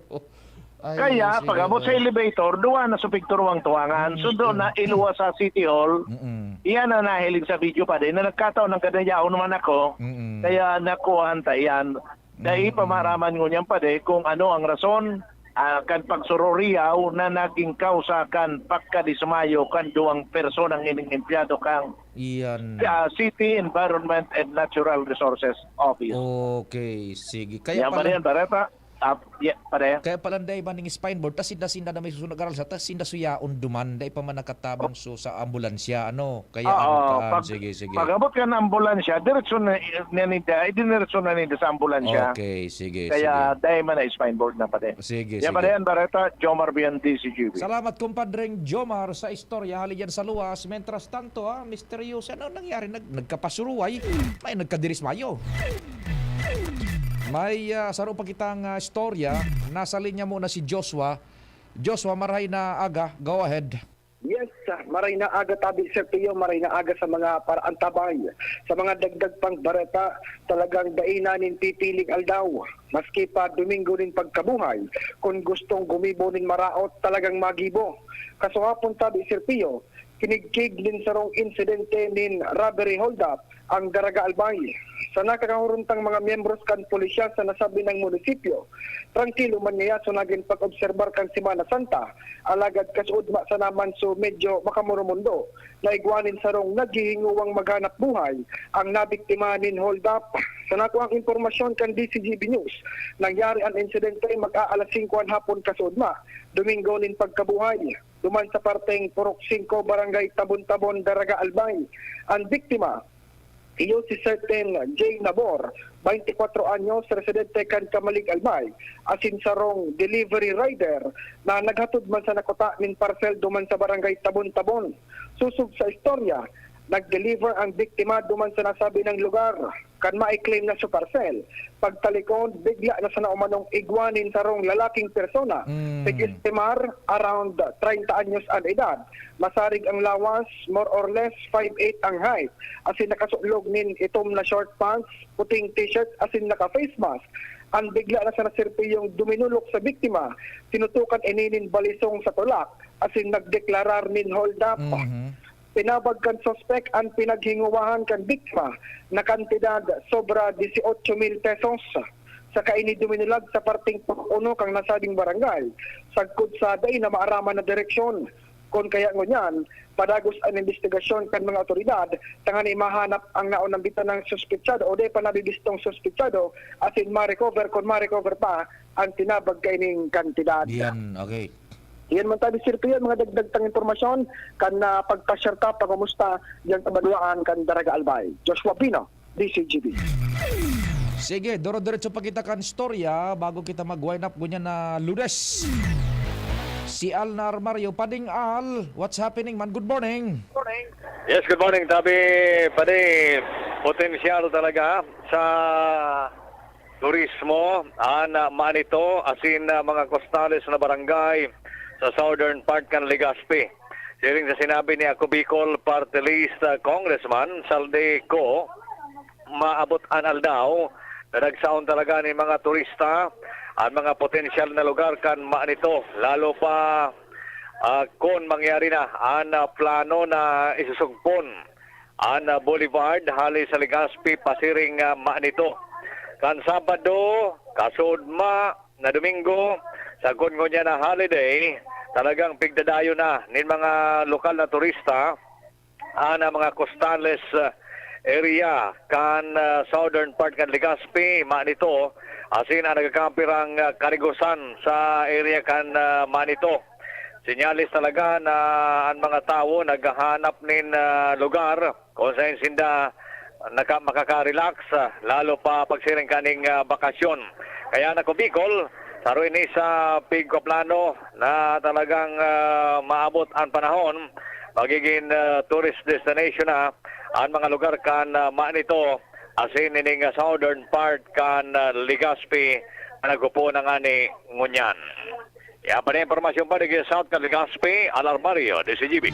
Ay, Kaya, sige, pag-abot sa oo. elevator, duwa na sa pigturuwang tuwangan. Mm, Sundo mm. na iluwas sa City Hall. Mm-mm. Iyan ang nahiling sa video, padi, na nagkataon ng ganyan naman ako. Mm-mm. Kaya nakuhaan ta iyan. Dai Mm. pa maaraman ngunyan, padi, kung ano ang rason, ah, kan pagsururiyaw na naging kausa kan pagkadismayo kan duwang personang ining empleyado kan, Iyan. ah, City Environment and Natural Resources Office. Okay, sige. Kaya Yan ba pala yan, Bareta? Ah, ya, pare? Kaya pala, dai ba ning spine board? Tas sinda, sinda na may susunod aral sa, tas sinda suyaon duman, dai pa man nakatabang so sa ambulansya, ano? Kaya Oo, ano kaan? pag, Sige, sige. pag-abot ka ng ambulansya, diretso na, na ninda, ay, diniretso na ninda sa ambulansya. Okay, sige, Kaya sige. dahil man na spine board na pati. Sige, Yan sige. pala yan, Bareta, Jomar Bian, D C G B. Salamat, kumpadreng Jomar, sa istorya. Hali dyan sa luwas. Mientras tanto, ha, misteryoso. Ano nangyari? Nag-, nagkapasuruway? May nagkadirismayo? May, ah, saro pa kitang, ah, istorya. Nasa linya muna si Joshua. Joshua, maray na aga. Go ahead. Yes, ah, maray na aga tabi, Sir Pio, maray na aga sa mga paraantabay. Sa mga dagdag pang bareta, talagang dai na nin pipiling aldaw, maski pa Domingo nin pagkabuhay. Kun gustong gumibo nin maraot, talagang magibo. Kasuhapon tabi, Sir Pio, kinigkig nin sarong insidente nin robbery holdup ang Daraga Albay. Sa nakakahuruntang mga miyembros kan pulisya sa nasabing munisipyo, trangkilo man ngaya so nagin pag-obserbar kan Semana Santa, alagad kasuodma sana man so medyo makamurumundo na igwa nin sarong naghihinguwang maghanap buhay ang nabiktima nin holdup. Sa nakuang impormasyon kan D C G B News, nangyari an insidente mag-aalas singko an hapon kasuodma, Domingo nin pagkabuhay, duman sa parteng Purok singko, Barangay Tabon-Tabon, Daraga Albay. An biktima, iyo si certain J Nabor, baynte kwatro anyos, residente kan Camalig, Albay, asin sarong delivery rider na naghatod man sa nakuta nin parcel duman sa Barangay Tabon-Tabon. Sosog sa istorya, nag-deliver ang biktima duman sa nasabing lugar. Kan mai-claim na sa parcel, pagtalikod, bigla na sana umanong igwa nin sarong lalaking persona. Mm. Pag-estimar, around treinta anyos an edad. Masarig ang lawas, more or less five eight ang height. Asin nakasulog nin itom na short pants, puting t-shirt, asin naka-face mask. An bigla na sana, Sir Pio, duminulok sa biktima, tinutukan ini nin balisong sa tulak, asin nagdeklarar nin hold up. Mhm. Tinabag kan suspek an pinaghinguwahan kan biktima na kantidad sobra dieciocho mil pesos. Saka ini duminulag sa parteng pag-uno kan nasabing barangay, sagkod sa dai na maaraman na direksyon. Kun kaya ngunyan, padagos an imbestigasyon kan mga awtoridad tanganing mahanap ang naunambitan na suspetsado o di pa nabibistong suspetsado, asin ma-recover, kun ma-recover pa, ang tinabag kaining kantidad. Yan, okay. Yan man tabi, Sir Pio, mga dagdag tang impormasyon kan, ah, pagpasyar ta, pagkumusta diyan sa banwaan kan Daraga Albay. Joshua Bino, D C G B. Sige, duro-diretso pa kita kan istorya bago kita mag-wind up ngunyan na Lunes. Si Al na Armario. Pading Al, what's happening, man? Good morning. Yes, good morning, Tabi. Padi, potensyal talaga sa turismo, an, ah, Manito, asin, ah, mga kostales na barangay sa southern part kan Legazpi. Siring sa sinabi ni Ako Bicol Party List, ah, Congressman Zaldy Co, maabot an aldaw na nagsaon talaga nin mga turista an mga potensyal na lugar kan Manito, lalo pa, ah, kun mangyari na an, ah, plano na isusugpon an, ah, boulevard hali sa Legazpi pasiring, ah, Manito. Kan Sabado, kasuodma na Domingo, sagkod ngunyan na holiday, talagang pigdadayon na nin mga lokal na turista an, ah, mga costales, ah, area kan, ah, southern part kan Legazpi, Manito, asin an nagkakapirang, ah, karigosan sa area kan, ah, Manito. Senyales talaga na an mga tawo naghahanap nin, ah, lugar kung saen sinda naka-, makaka-relax, ah, lalo pa pagsiring kaning, ah, bakasyon. Kaya an Ako Bicol, saro ini sa pigpaplano na talagang, ah, maabot an panahon, magiging, ah, tourist destination na an mga lugar kan, ah, Manito, asin ining, ah, southern part kan, ah, Legazpi, Nagpupo na nga ni ngunyan. Yan pa na impormasyon pa ni South Legazpi, Alarmario, D C G B.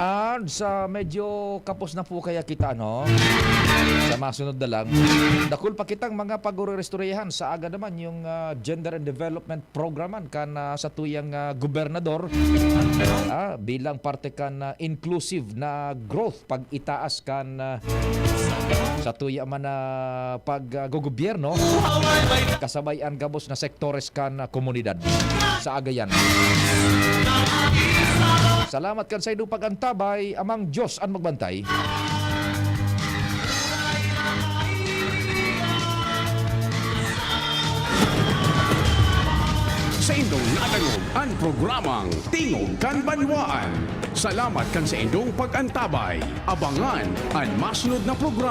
And sa medyo kapos na po kaya kita, no? Sa masunod na lang. Dakul pa kitang mga pag-ureristoryahan sa aga naman yung, ah, Gender and Development Program man kan, ah, sa tuyang, ah, gobernador, ah, bilang parte kan, ah, inclusive na growth, pag-itaas kan, ah, sa tuya man na pag, ah, gogobyerno, kasabay an gabos na sektores kan, ah, komunidad sa agayan. Salamat kan saindong pag-antabay, Amang Diyos an magbantay. Saindong nadangog an programang Tingog kan Banwaan. Salamat kan saindong pag-antabay. Abangan an masunod na programa.